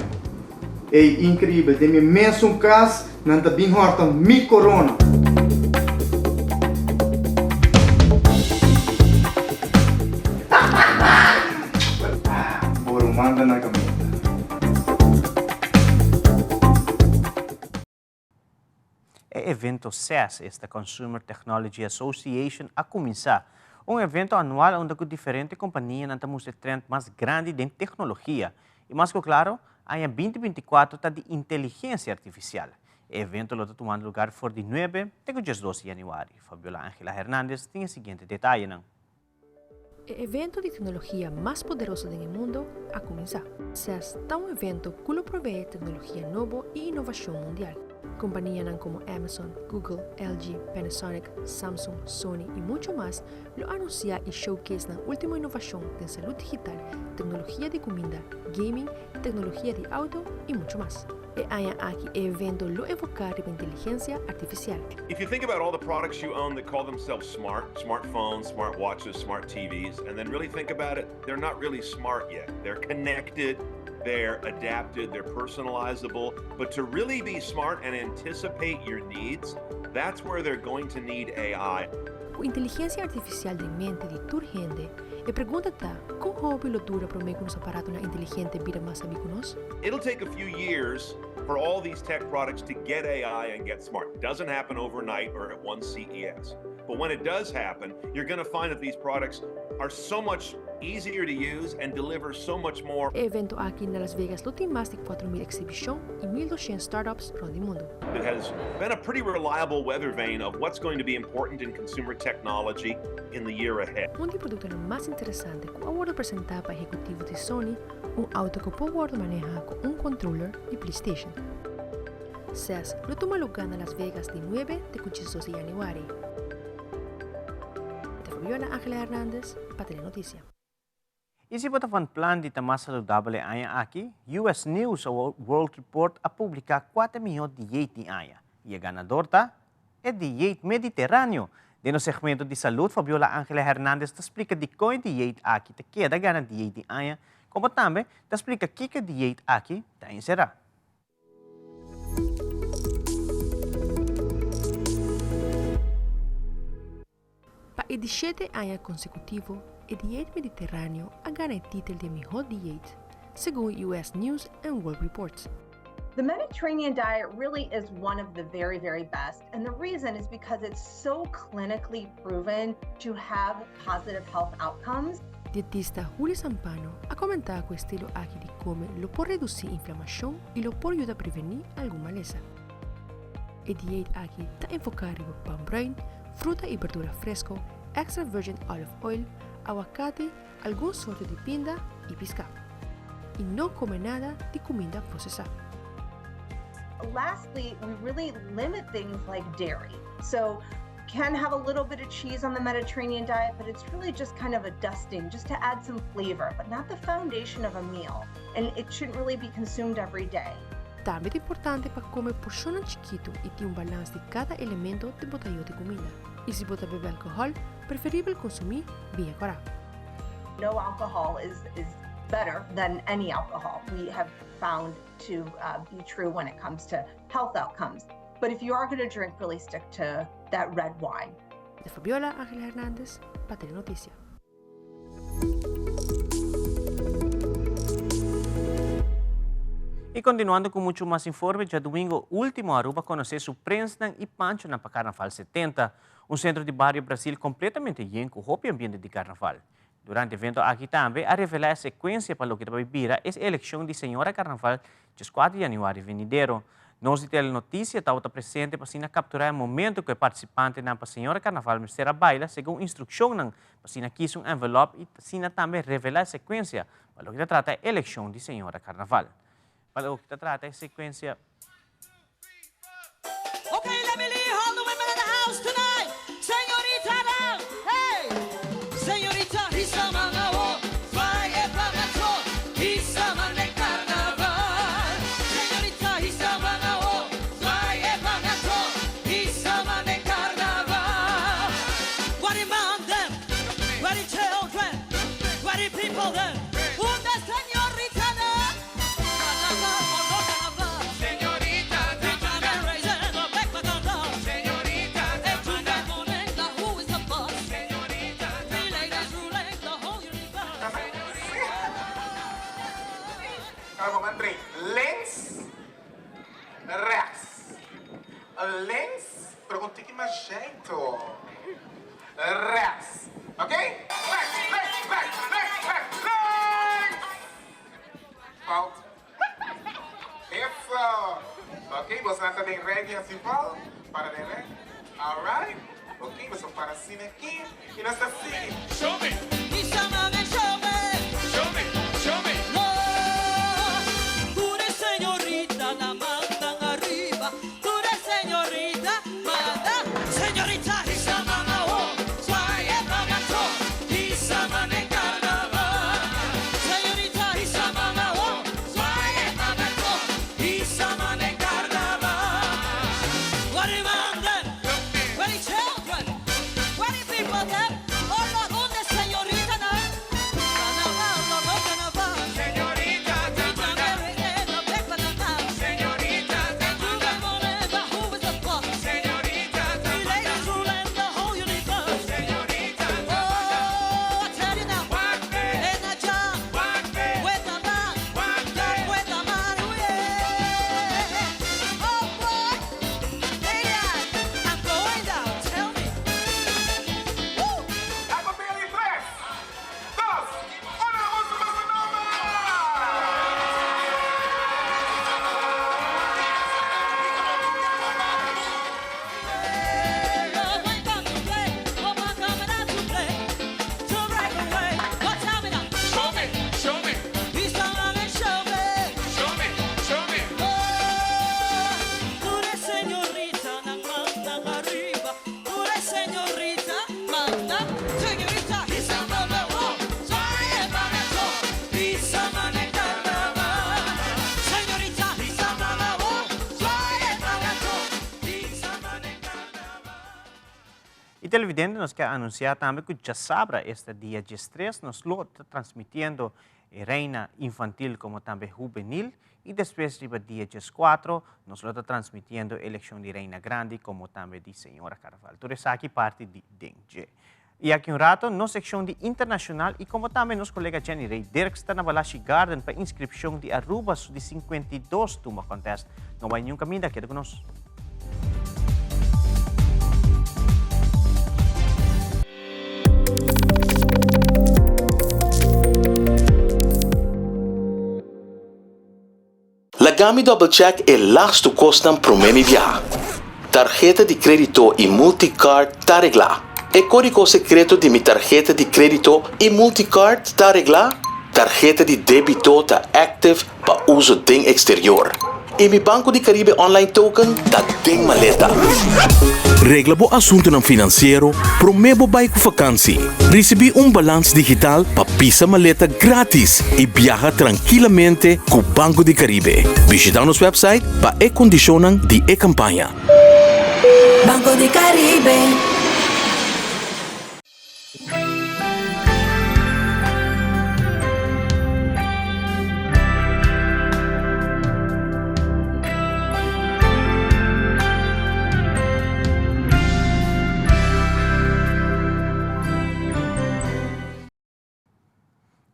Ey, inkribel, den mi mesun kas nan ta bin hòrta mi korona. Bo ruman ta na kaminda. E evento CES, esta Consumer Technology Association, a cuminsa. Un evento anual unda cu diferente companianan ta mustra e trend mas grandi den tecnologia. Y mas cu claro, aña 2024 ta di inteligencia artificial. E evento lo ta tumando lugar for di nuebe te cu diesdos di januari. Fabiola Angela Hernandez tin e siguiente detayenan. E evento di tecnologia mas poderoso den e mundo a cuminsa. CES ta un evento cu lo provee tecnologia nobo y innovacion mundial. Companianan como Amazon, Google, LG, Panasonic, Samsung, Sony y mucho mas lo anuncia y showcase nan ultimo innovacion den salud digital, tecnologia di cuminda, gaming, tecnologia di auto y mucho mas. E aña aki e evento lo enfoká riba inteligensia artifisial. If you think about all the products you own that call themselves smart, smart phones, smart watches, smart TVs, and then really think about it, they're not really smart yet. They're connected, they're adapted, they're personalizable, but to really be smart and anticipate your needs, that's where they're going to need AI. Ku inteligensia artifisial den mente di tur hende, E pregunta ta, Kon hopi lo dura promé ku nos aparatonan inteligente bira mas sabí ku nos? It'll take a few years for all these tech products to get AI and get smart. It doesn't happen overnight or at one CES. But when it does happen, you're going to find that these products are so much easier to use and deliver so much more. E evento aki na Las Vegas lo tin mas di 4,000 eksibishon i 1,200 startups rònt di mundu. It has been a pretty reliable weather vane of what's going to be important in consumer technology in the year ahead. Un di produktonan mas interesante ku a wòrdu presentá pa ehekutivo di Sony, un outo ku por wòrdu manehá ku un controller di PlayStation. Ces lo tuma lugá na Las Vegas di nuebe te ku diesdos di yanüari. Mi ta Fabiola Angela Hernandez pa Telenoticia. I si bo ta van plan di ta mas saludabel e aña aki, US News World Report a publiká kua ta e mihó dieet di aña. I e ganador ta e dieet mediteráneo. Den nos segmento di salud, Fabiola Angela Hernandez ta splika dikon e dieet aki ta keda gana dieet di aña, komo tambe ta splika kiko e dieet aki ta enserá. Pa e di shete aña konsekutivo, E dieet mediteráneo a gana e titel di e mihó dieet, segun US News and World Report. The Mediterranean diet really is one of the very, very best. And the reason is because it's so clinically proven to have positive health outcomes. Dietista Julio Zampano a komentá ku e estilo aki di kome lo por redusí inflamashon i lo por yuda prevení algun malesa. E dieet aki ta enfoká riba pan bruin, fruta i berdura fresko, extra virgin olive oil, awakati, algun sorto di pinda i piská. I no kome nada di kuminda prosesá. Lastly, we really limit things like dairy. So can have a little bit of cheese on the Mediterranean diet, but it's really just kind of a dusting, just to add some flavor, but not the foundation of a meal. And it shouldn't really be consumed every day. Tambe ta importante pa kome porshonnan chikitu i tin un balans di kada elemento den bo tayo di kuminda. I si bo ta bebe alkohòl, preferibel konsumí biña kòrá. No alcohol is is better than any alcohol. We have found to uh, be true when it comes to health outcomes. But if you are going to drink, really stick to that red wine. De Fabiola Angela Hernandez pa Telenoticia. Y continuando cu mucho mas informe, djadomingo ultimo Aruba conoce su prensnan y panchonan pa Carnaval 70, un centro di bario Brasil completamente yen cu hopi ambiente di Carnaval. Durante evento aki tambe a revela e secuencia pa loke ta bay bira es eleccion di Señora Carnaval djescuatro di januari venidero. Nos di Telenoticia tabata presente pa asina captura e momento cu e participantenan pa Señora Carnaval mester a baila segun instruccionnan Asina kis un envelop y asina tambe revela e secuencia pa loke ta trata e eleccion di Señora Carnaval. Pa loke ta trata e secuencia. Okay, let me lead all the women in the house tonight. Señorita nan, hey! Señorita hisa man awo, zwaai e vlag zo, hisa man den carnaval. Señorita hisa man awo, zwaai e vlag zo, hisa man den carnaval. Where the man them, where the children, where the people them, unda señorita nan? Carnaval o no carnaval, señorita who is the boss, señorita Ahora bo a links, rechts. Links, pero un tiki mas jeito. Rechts. Ok? Rechts, rechts, rechts, rechts, rechts, links! Fout. Eso. Ok, boso nan ta den rij di hasi fout. Para den rij. Alright. Ok, boso para asina aki y nos ta sigui. Show me. Show me. Show me, show me. Tur e señorita na mandan ariba Tur e señorita manda Señorita hisa man awo Zwaai e man ato Hisa man den carnaval Señorita hisa man awo Zwaai e man ato Hisa man den carnaval Where the man dem Where the children Where the people dem Oh Lord unda señorita nan Carnaval Lord oh carnaval Señorita Señorita Señorita Señorita Oh I tell you now A contar di tres, dos, uno, boso boso nova! Show me, show me. Show me, show me. Y televidente nos kier anuncia tambe cu djasabra esta dia diestres nos lo ta transmitiendo e Reina Infantil como tambe Hubenil y despues riba dia diescuatro nos lo ta transmitiendo eleccion di Reina Grandi como tambe di Señora Carnaval. Tur esaki parti di den dje. Y aki un rato nos seccion di internacional y como tambe nos colega Jenny Ray Dirks ta na Balashi Garden pa inscripcion di Aruba su di 52 Tumba Contest. No bay niun caminda, keda cu nos. Laga mi double check e lastu kosnan promé mi biaha. Tarheta di krédito i multicard ta reglá. E kódigo sekreto di mi tarheta di krédito i multicard ta reglá? Tarheta di débito ta active pa uso den eksterior. I mi Banco di Caribe online token ta den maleta. Regla bo asuntunan finansiero promé bo bai ku fakansi. Risibí un balans digital pa pisa maleta gratis i biaha trankilamente ku Banco di Caribe. Bishitá nos website pa e kondishonnan di e kampaña. Banco di Caribe.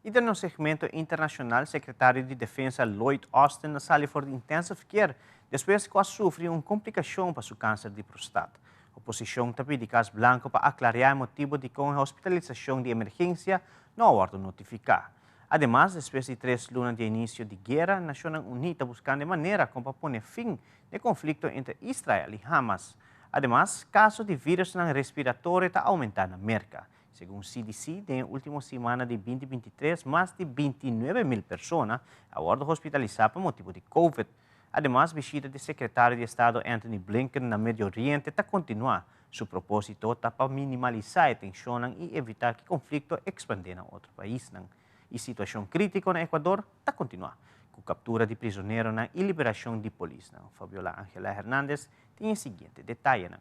Y den nos segmento internacional, Secretario di Defensa Lloyd Austin a sali for di intensive care despues cu a sufri un complicacion pa su cancer di prostat. Oposicion ta pidi Cas Blanco pa aclaria e motibo dicon e hospitalisacion di emergencia no a wordo notifica. Ademas, despues di tres luna di e inicio di guera, Nacionnan Uni ta buscando e manera con pa pone fin n'e conflicto entre Israel y Hamas. Ademas, caso di virusnan respiratorio ta aumenta na Merca. Segun CDC, den e ultimo simana di 2023 mas di 29 mil persona a wordo hospitalisa pa motibo di Covid. Ademas, bishita di Sekretario di Estado Antony Blinken na Medio Oriente ta kontinuá. Su propósito ta pa minimalisá e tenshonnan i evitá ku e konflikto ekspandé na otro paisnan. E situashon krítiko na Ecuador ta kontinuá, ku kaptura di prizoneronan i liberashon di polisnan. Fabiola Angela Hernandez tin e siguiente detayenan.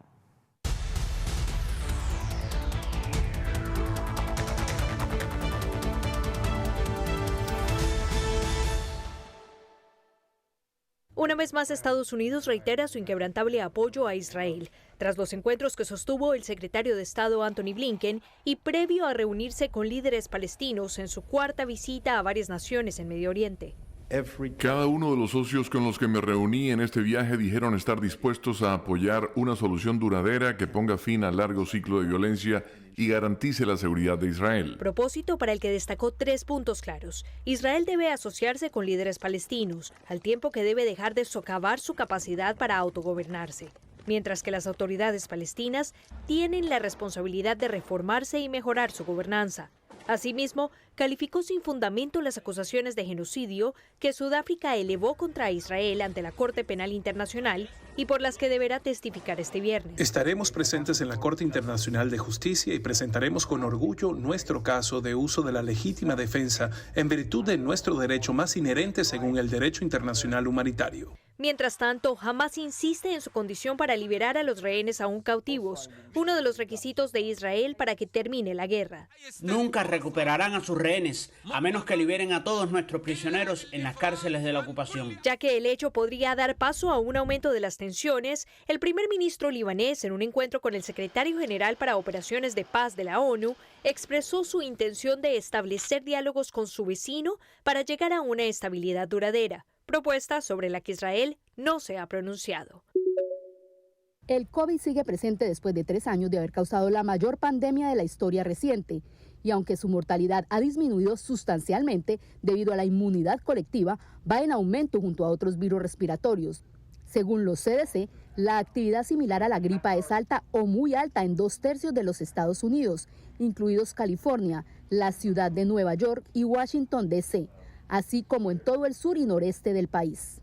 Una vez más, Estados Unidos reitera su inquebrantable apoyo a Israel, tras los encuentros que sostuvo el secretario de Estado Antony Blinken y previo a reunirse con líderes palestinos en su cuarta visita a varias naciones en Medio Oriente. Cada uno de los socios con los que me reuní en este viaje dijeron estar dispuestos a apoyar una solución duradera que ponga fin al largo ciclo de violencia y garantice la seguridad de Israel. Propósito para el que destacó tres puntos claros. Israel debe asociarse con líderes palestinos, al tiempo que debe dejar de socavar su capacidad para autogobernarse. Mientras que las autoridades palestinas tienen la responsabilidad de reformarse y mejorar su gobernanza. Asimismo, calificó sin fundamento las acusaciones de genocidio que Sudáfrica elevó contra Israel ante la Corte Penal Internacional y por las que deberá testificar este viernes. Estaremos presentes en la Corte Internacional de Justicia y presentaremos con orgullo nuestro caso de uso de la legítima defensa en virtud de nuestro derecho más inherente según el derecho internacional humanitario. Mientras tanto, Hamas insiste en su condición para liberar a los rehenes aún cautivos, uno de los requisitos de Israel para que termine la guerra. Nunca recuperarán a sus rehenes, a menos que liberen a todos nuestros prisioneros en las cárceles de la ocupación. Ya que el hecho podría dar paso a un aumento de las tensiones, el primer ministro libanés, en un encuentro con el secretario general para Operaciones de Paz de la ONU, expresó su intención de establecer diálogos con su vecino para llegar a una estabilidad duradera propuesta sobre la que Israel no se ha pronunciado. El COVID sigue presente después de tres años de haber causado la mayor pandemia de la historia reciente. Y aunque su mortalidad ha disminuido sustancialmente debido a la inmunidad colectiva, va en aumento junto a otros virus respiratorios. Según los CDC, la actividad similar a la gripa es alta o muy alta en dos tercios de los Estados Unidos, incluidos California, la ciudad de Nueva York y Washington, D.C., así como en todo el sur y noreste del país.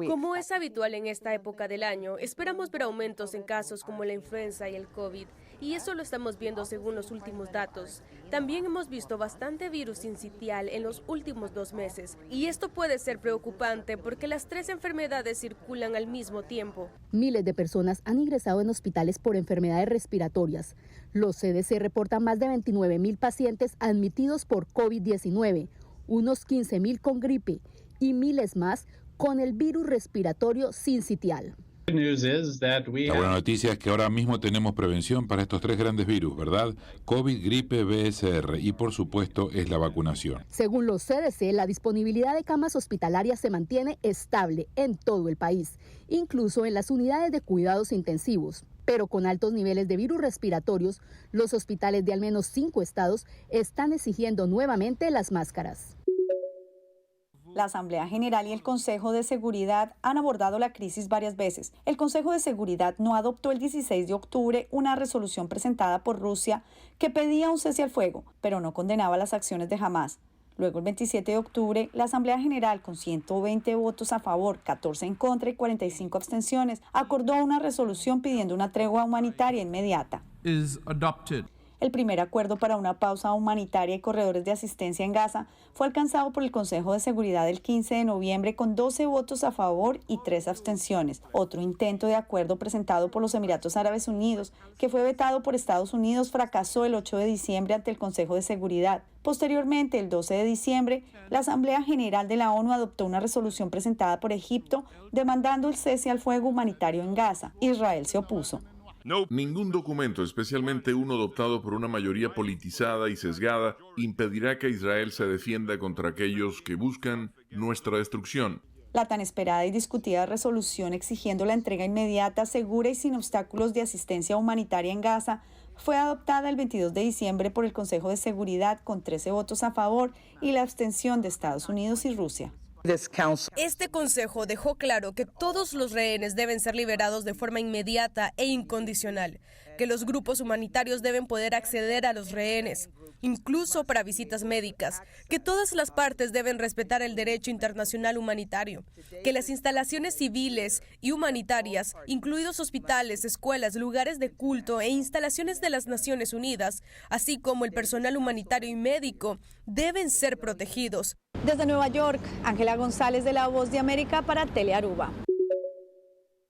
Como es habitual en esta época del año, esperamos ver aumentos en casos como la influenza y el COVID, y eso lo estamos viendo según los últimos datos. También hemos visto bastante virus sincitial en los últimos dos meses, y esto puede ser preocupante porque las tres enfermedades circulan al mismo tiempo. Miles de personas han ingresado en hospitales por enfermedades respiratorias. Los CDC reportan más de 29 mil pacientes admitidos por COVID-19, unos 15 mil con gripe y miles más con el virus respiratorio sincitial. La buena noticia es que ahora mismo tenemos prevención para estos tres grandes virus, ¿verdad? COVID, gripe, VSR y por supuesto es la vacunación. Según los CDC, la disponibilidad de camas hospitalarias se mantiene estable en todo el país, incluso en las unidades de cuidados intensivos. Pero con altos niveles de virus respiratorios, los hospitales de al menos cinco estados están exigiendo nuevamente las máscaras. La Asamblea General y el Consejo de Seguridad han abordado la crisis varias veces. El Consejo de Seguridad no adoptó el 16 de octubre una resolución presentada por Rusia que pedía un cese al fuego, pero no condenaba las acciones de Hamas. Luego, el 27 de octubre, la Asamblea General, con 120 votos a favor, 14 en contra y 45 abstenciones, acordó una resolución pidiendo una tregua humanitaria inmediata. El primer acuerdo para una pausa humanitaria y corredores de asistencia en Gaza fue alcanzado por el Consejo de Seguridad el 15 de noviembre con 12 votos a favor y 3 abstenciones. Otro intento de acuerdo presentado por los Emiratos Árabes Unidos, que fue vetado por Estados Unidos, fracasó el 8 de diciembre ante el Consejo de Seguridad. Posteriormente, el 12 de diciembre, la Asamblea General de la ONU adoptó una resolución presentada por Egipto demandando el cese al fuego humanitario en Gaza. Israel se opuso. Ningún documento, especialmente uno adoptado por una mayoría politizada y sesgada, impedirá que Israel se defienda contra aquellos que buscan nuestra destrucción. La tan esperada y discutida resolución exigiendo la entrega inmediata, segura y sin obstáculos de asistencia humanitaria en Gaza fue adoptada el 22 de diciembre por el Consejo de Seguridad con 13 votos a favor y la abstención de Estados Unidos y Rusia. Este consejo dejó claro que todos los rehenes deben ser liberados de forma inmediata e incondicional, que los grupos humanitarios deben poder acceder a los rehenes, incluso para visitas médicas, que todas las partes deben respetar el derecho internacional humanitario, que las instalaciones civiles y humanitarias, incluidos hospitales, escuelas, lugares de culto e instalaciones de las Naciones Unidas, así como el personal humanitario y médico, deben ser protegidos. Desde Nueva York, Ángela González de La Voz de América para Telearuba.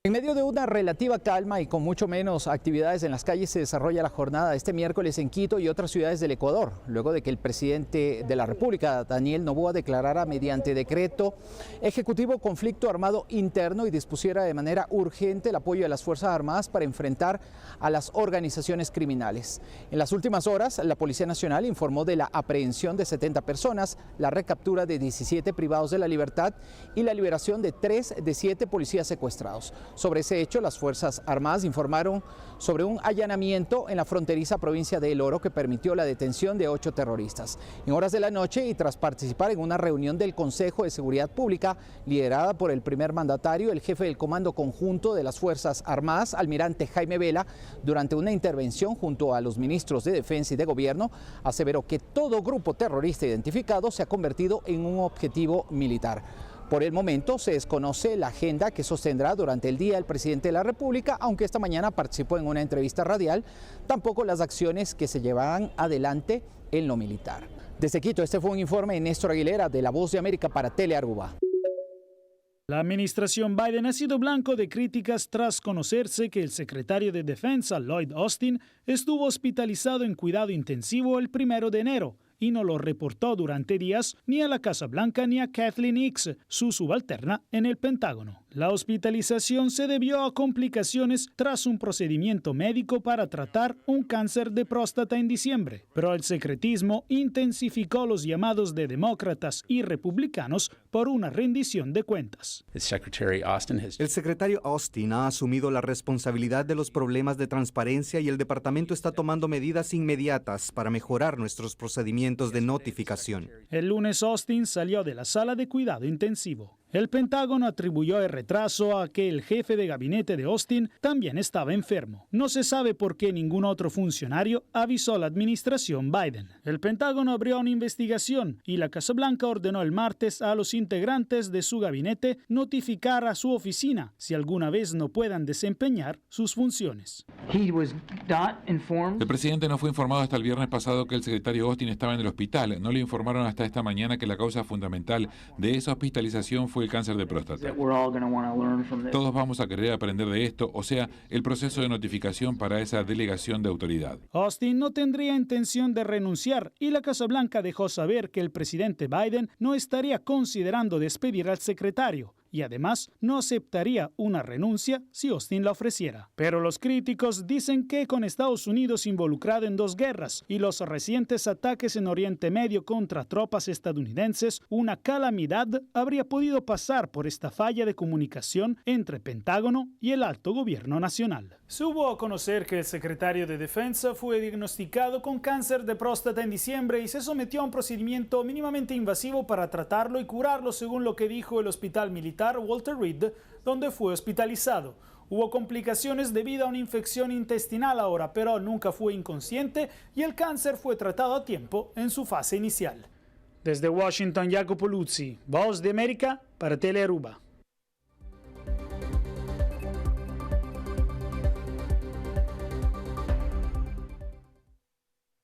En medio de una relativa calma y con mucho menos actividades en las calles se desarrolla la jornada este miércoles en Quito y otras ciudades del Ecuador, luego de que el presidente de la República, Daniel Noboa, declarara mediante decreto ejecutivo conflicto armado interno y dispusiera de manera urgente el apoyo de las Fuerzas Armadas para enfrentar a las organizaciones criminales. En las últimas horas, la Policía Nacional informó de la aprehensión de 70 personas, la recaptura de 17 privados de la libertad y la liberación de 3 de 7 policías secuestrados. Sobre ese hecho, las Fuerzas Armadas informaron sobre un allanamiento en la fronteriza provincia de El Oro que permitió la detención de ocho terroristas. En horas de la noche y tras participar en una reunión del Consejo de Seguridad Pública liderada por el primer mandatario, el jefe del Comando Conjunto de las Fuerzas Armadas, almirante Jaime Vela, durante una intervención junto a los ministros de Defensa y de Gobierno, aseveró que todo grupo terrorista identificado se ha convertido en un objetivo militar. Por el momento se desconoce la agenda que sostendrá durante el día el presidente de la República, aunque esta mañana participó en una entrevista radial, tampoco las acciones que se llevarán adelante en lo militar. Desde Quito, este fue un informe de Néstor Aguilera de La Voz de América para Telearuba. La administración Biden ha sido blanco de críticas tras conocerse que el secretario de Defensa, Lloyd Austin, estuvo hospitalizado en cuidado intensivo el primero de enero y no lo reportó durante días ni a la Casa Blanca ni a Kathleen Hicks, su subalterna en el Pentágono. La hospitalización se debió a complicaciones tras un procedimiento médico para tratar un cáncer de próstata en diciembre, pero el secretismo intensificó los llamados de demócratas y republicanos por una rendición de cuentas. El secretario Austin ha asumido la responsabilidad de los problemas de transparencia y el departamento está tomando medidas inmediatas para mejorar nuestros procedimientos de notificación. El lunes Austin salió de la sala de cuidado intensivo. El Pentágono atribuyó el retraso a que el jefe de gabinete de Austin también estaba enfermo. No se sabe por qué ningún otro funcionario avisó a la administración Biden. El Pentágono abrió una investigación y la Casa Blanca ordenó el martes a los integrantes de su gabinete notificar a su oficina si alguna vez no puedan desempeñar sus funciones. El presidente no fue informado hasta el viernes pasado que el secretario Austin estaba en el hospital. No le informaron hasta esta mañana que la causa fundamental de esa hospitalización fue el cáncer de próstata. Todos vamos a querer aprender de esto, o sea, el proceso de notificación para esa delegación de autoridad. Austin no tendría intención de renunciar y la Casa Blanca dejó saber que el presidente Biden no estaría considerando despedir al secretario. Y además no aceptaría una renuncia si Austin la ofreciera. Pero los críticos dicen que con Estados Unidos involucrado en dos guerras y los recientes ataques en Oriente Medio contra tropas estadounidenses, una calamidad habría podido pasar por esta falla de comunicación entre Pentágono y el alto gobierno nacional. Se hubo a conocer que el secretario de Defensa fue diagnosticado con cáncer de próstata en diciembre y se sometió a un procedimiento mínimamente invasivo para tratarlo y curarlo, según lo que dijo el hospital militar Walter Reed, donde fue hospitalizado. Hubo complicaciones debido a una infección intestinal ahora, pero nunca fue inconsciente y el cáncer fue tratado a tiempo en su fase inicial. Desde Washington, Jacopo Luzzi, Voz de América, para Telearuba.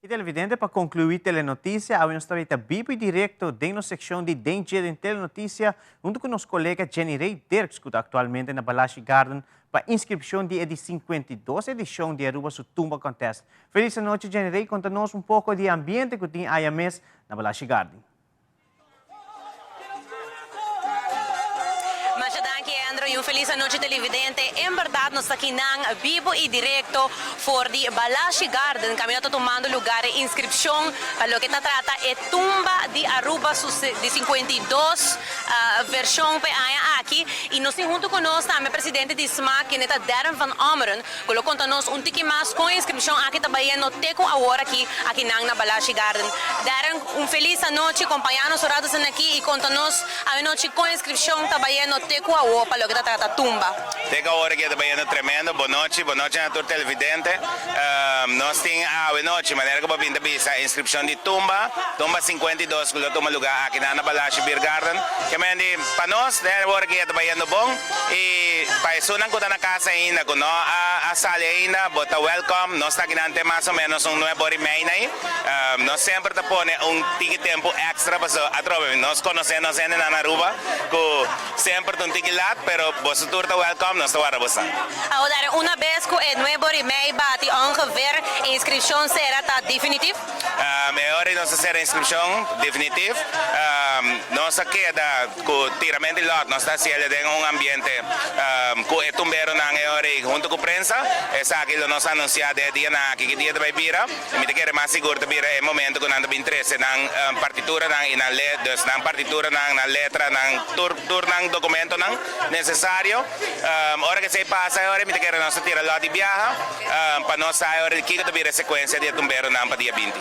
Y televidente, pa conclui Telenoticia, awe nos ta bibo y directo den nos seccion di Den Dje den Telenoticia, hunto cu nos colega Jenny Ray Dirks, cu ta actualmente na Balashi Garden pa inscripcion di e di 52 edicion di Aruba su Tumba Contest. Feliz anochi Jenny Ray, conta nos un poco di e ambiente cu tin aya mes na Balashi Garden. Masha danki Andrew y un feliz anochi televidente. En berdad nos ta kinan bibo y directo for di Balashi Garden caminda ta tumando lugar e inscripcion pa loke ta trata e tumba di Aruba su di 52 version pa e aña aki y nos tin hunto cu nos tambe presidente di smac kende ta Darren van Ommeren Cu lo conta nos un tiki mas con e inscripcion aki ta bayendo te cu awor aki akinan na Balashi Garden. Darren, un feliz anochi, compaña nos un rato esnan aki y conta nos awenochi con e inscripcion ta bayendo te cu awor pa loke ta trata tumba. Te cu awor aki ta bayendo tremendo. Bonochi, bonochi na tur televidente. Nos tin awenochi, manera cu bo bin ta bisa, inscripcion di tumba, tumba 52 cu lo tuma lugar akinan na Balashi Beer Garden. Ke men di, pa nos, den awor aki ta bayendo bon. Y pa esunnan cu ta na casa ainda cu no a sali ainda, bo ta welcome. Nos ta akinan te mas o menos un nuebe ora y mei nai. Nos semper ta pone un tiki tempo extra paso atrobe nos conoce nos hendenan na Aruba cu semper ta un tiki lat, pero boso tur ta welcome, nos ta warda bosan. Awor, una bes cu e nuebe ora y mei bati ongeveer, e inscripcion sera ta definitif? E ora y nos ta sera inscripcion definitif. Nos a keda. Ku tiramento di lòt nos ta hasiel den un ambiente ku e tumberonan e ora ei huntu ku prensa. Esaki lo nos anunsiá den e dianan aki ki dia ta bai bira. I mi ta kere mas sigur ta bira e momento ku nan ta bin trese nan partituranan i nan le dus nan partituranan, nan letra, nan tur tur nan dokumentonan nesesario. Ora ku esei pasa e ora ei mi ta kere nos ta tira lòt di biaha pa nos sa e ora di kiko ta bira e sekuensia di e tumberonan pa dia 20.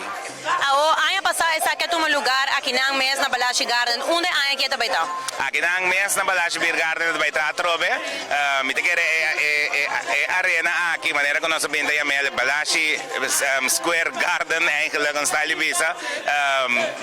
Awo, aña pasá esaki a tuma lugar akinan mes na Balashi Garden. Unda e aña aki e ta bai ta? Akinan mes na Balashi Beer Garden e ta bai ta atrobe. Mi ta kere e arena aki, manera ku nos a bin ta yam'el, Balashi Square Garden eigenlijk un style di bisa.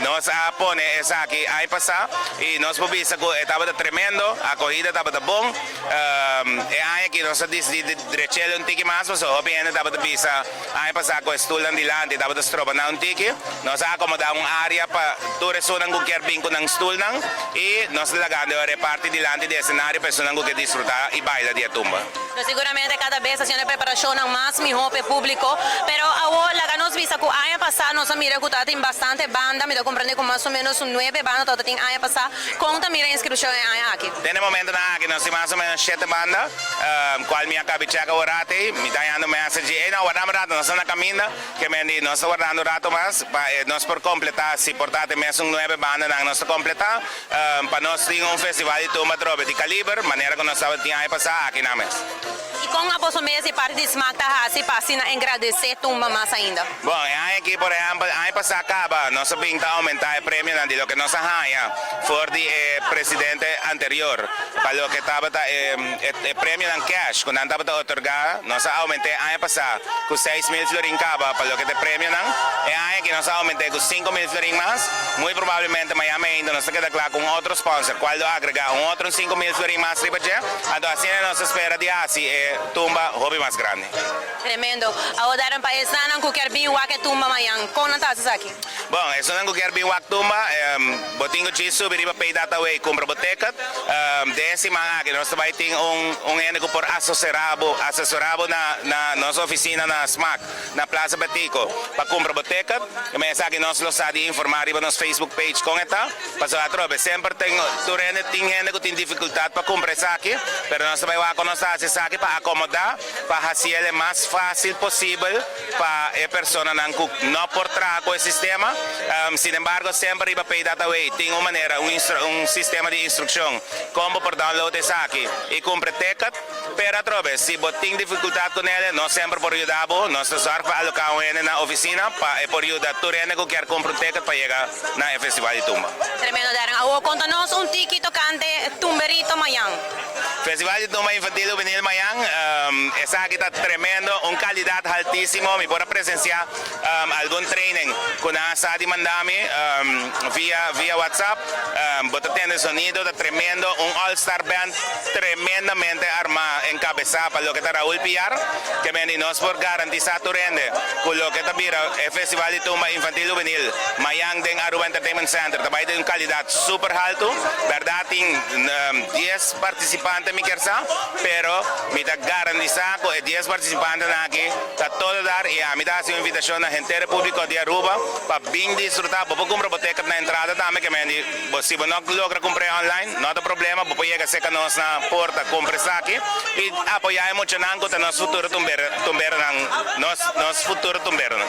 Nos a pone esaki aña pasá i nos por bisa ku e tabata tremendo, akohida tabata bon. E aña aki nos a disidí di drech'el un tiki mas pasobra hopi hende tabata bisa, Aña pasá ku e stulnan dilanti tabata stroba nan un tiki, nos a akomodá un área pa tur esunnan ku kier bin ku nan stulnan i nos ta lagando e parti dilanti di esenario pa esunnan ku ke disfrutá i baila di e tumba. No siguramente kada bes haciendo e preparacionnan mas miho pa e publico, pero awor laga nos bisa cu aña pasa nos a mira cu tabatin bastante banda, mi ta comprende cu mas o menos un nuebe banda tabatin aña pasa, con ta mira e inscripcion e aña aki? Den e momentonan aki nos tin mas o menos shete banda. Cual mi a cabi checa awor rato ey, mi ta hañando message ey no wardame rato, nos ta na caminda, ke men di nos ta wardando rato mas pa nos por completa, si por ta te mesun nuebe bandanan nos ta completa, pa nos tin un festival di tumba atrobe di caliber, manera cu nos tabata tin aña pasa aki nan mes. Y con aboso mes di parti di smaak ta haci pa asina engradece tumba mas ainda? Bon, e aña aki por ehempel, aña pasa caba nos a bin ta aumenta e premionan di loke nos a haña for di e presidente anterior. Pa loke tabata e premionan cash ku nan tabata otorgá, nos a aument'é aña pasá ku 6000 florin kaba pa loke ta e premionan. E aña aki nos a aument'é ku 5000 florin mas. Muy probablemente mañana meinta nos ta keda kla ku un otro sponsor kual lo agregá un otro 5000 florin mas riba dje. Anto asina nos ta spera di hasi e. tumba hopi mas grandi. Tremendo. Awor Darren pa esnan ku kier bin wak e tumba mañan, kon nan ta hasi esaki? Bon, esunnan ku kier bin wak tumba, bo tin ku djis subi riba Paydataway kumpra bo ticket. Den e siman aki nos ta bai tin un un hende ku por asosera bo, asesora bo na na nos ofisina na Smaak na Plaza Betico pa kumpra bo ticket. I esaki nos lo sa di informá riba nos Facebook page kon e ta. Pasobra atrobe semper tin tur hende tin hende ku tin difikultat pa kumpra esaki, pero nos ta bai wak kon nos ta hasi esaki pa akomodá, pa hasiel e mas fásil posibel pa e personanan ku no por traha ku e sistema. Sinembargo semper riba Paydataway tin un manera, un un sistema di instrukshon kon bo por download esaki i kumpra e ticket. Pero atrobe si bo tin difikultat ku nele nos semper por yuda bo. Nos ta sòrg pa aloká un hende na ofisina pa e por yuda tur hende ku kier kumpra un ticket pa yega na e festival di tumba. Tremendo Darren. Awor konta nos un tiki tokante Tumberito mañan. Festival di Tumba Infantil Hubenil mañan, esaki ta tremendo, un calidad haltisimo, mi por a presencia algun training cu nan a sa di manda mi via via WhatsApp, bo ta tende sonido ta tremendo, un all star band tremendamente arma encabeza pa loke ta Raul Piar, ke men di nos por garantisa tur hende cu loke ta bira e Festival di Tumba Infantil Hubenil mañan den Aruba Entertainment Center ta bay den un calidad super halto, berdad tin. Dies partisipante mi kier sa, pero mi ta garantisa ku e dies partisipantenan aki ta todo dar i ami ta hasi un invitashon na henter e públiko di Aruba pa bin disfrutá. Bo por kumpra bo ticket na entrada tambe ke men di bo si bo no logra kumpr'é online no ta problema bo por yega serka nos na porta kumpra esaki i apoyá e muchanan ku ta nos futuro tumberonan nos nos futuro tumberonan.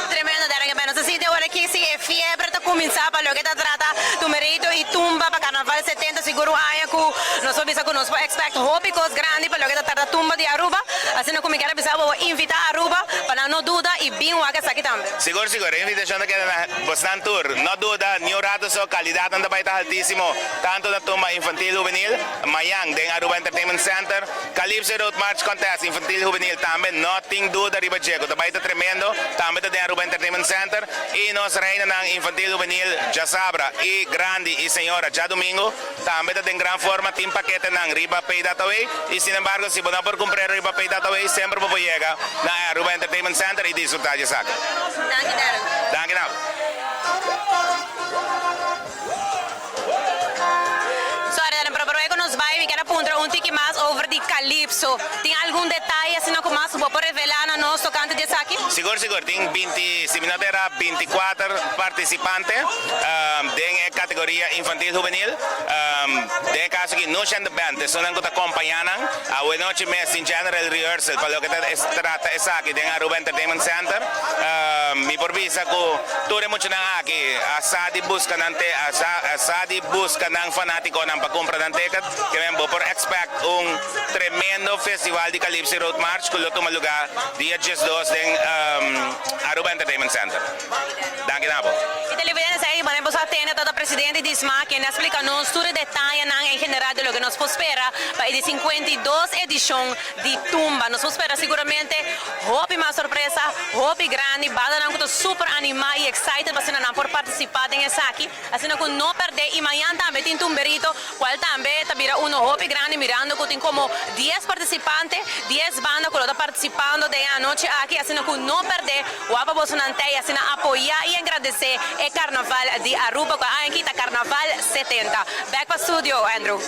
Tremendo Darren Gabriel. Nos ta sinti awor aki si e fiebre ta cuminsa pa loke ta trata Tumberito y Tumba pa Carnaval 70. Sigur un aña cu nos por bisa cu nos por expect hopi cos grandi pa loke ta trata Tumba di Aruba. Asina cu mi kier a bisa bo invita Aruba pa nan no duda y bin wak esaki tambe. Sigur sigur, e invitacion ta keda na bosnan tur. No duda ni un rato so, calidadnan ta bay ta altisimo tanto na Tumba Infantil Hubenil mayan den Aruba Entertainment Center. Calypso Road March Contest Infantil Hubenil tambe no tin duda riba dje ku ta bai ta tremendo, tambe ta den Aruba Entertainment Center y nos reinanan Infantil Hubenil djasabra y grandi y señora djadumingo tambe ta den gran forma tin paketenan riba Paydataway y sinembargo si bo no por cumpr'e riba Paydataway semper bo por yega na e Aruba Entertainment Center y disfruta dje esaki. Danki Darren. Danki na bo. Sorry Darren, pero prome cu nos bay mi kier a puntra un tiki mas over di Calypso. Tin algun detaye asina cu mas bo por revela na nos tocante di esaki? Sigur, sigur. Tin binti, si mi no ta era, binticuater participante den e categoria infantil hubenil. Den e caso aki Nush and the Band, esunnan cu ta compaña nan. Awe nochi mes tin general rehearsal pa loke ta trata esaki den Aruba Entertainment Center. Mi por bisa cu tur e muchanan aki a sa di busca nan te a sa a sa di busca nan fanaticonan pa cumpra nan ticket. Ke men bo por expect un tremendo festival di Calypso Road March cu lo tuma lugar dia diesdos den Aruba Entertainment Center. Danki na bo. Y televidentes ey manera boso a tende ta presidente di sma kende a splica nos tur e detayenan en general di loke nos por spera pa e di 52 edicion di Tumba. Nos por spera siguramente hopi mas sorpresa, hopi grandi, bandanan cu ta super anima y excited pa asina nan por participa den esaki. Asina cu no perde y mañan tambe tin Tumberito cual tambe ta bira uno hopi grandi mirando cu tin como dies participante, dies banda cu lo ta participando den e anochi aki. Asina cu no perde, wak pa bosonan tey asina apoya y engradece e Carnaval di Aruba cu e aña aki ta Carnaval 70. Back pa studio, Andrew.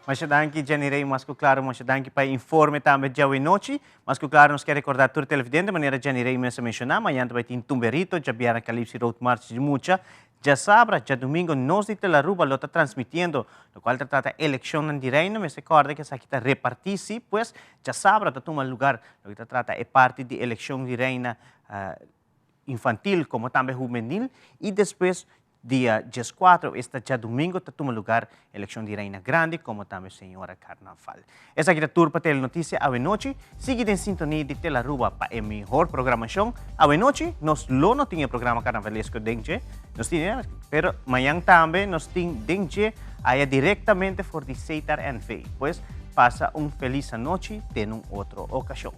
Masha danki Jenny Rey, mas cu claro masha danki pa e informe tambe djawe nochi. Mas cu claro nos kier recorda tur televidente manera Jenny Rey mes a menciona, mañana ta bay tin Tumberito, djabièrnè Calypso Road March di mucha, djasabra, djadumingo nos di Telaruba lo ta transmitiendo locual ta trata eleccionnan di Reino. Mester corda cu esaki ta reparti si, pues djasabra ta tuma lugar loke ta trata e parti di eleccion di Reina infantil como tambe hubenil y despues Dia dieskuater, esta djadumingo, ta tuma lugar elekshon di Reina Grandi komo tambe Señora Karnaval. Esaki ta tur pa Telenoticia awenochi. Sigui den sintonia di Telaruba pa e mihor programashon. Awenochi nos lo no tin e programa karnavalesko den dje, nos tin e, pero mañan tambe nos tin den dje aya direktamente for di Setar NV. Pues pasa un felis anochi den un otro okashon.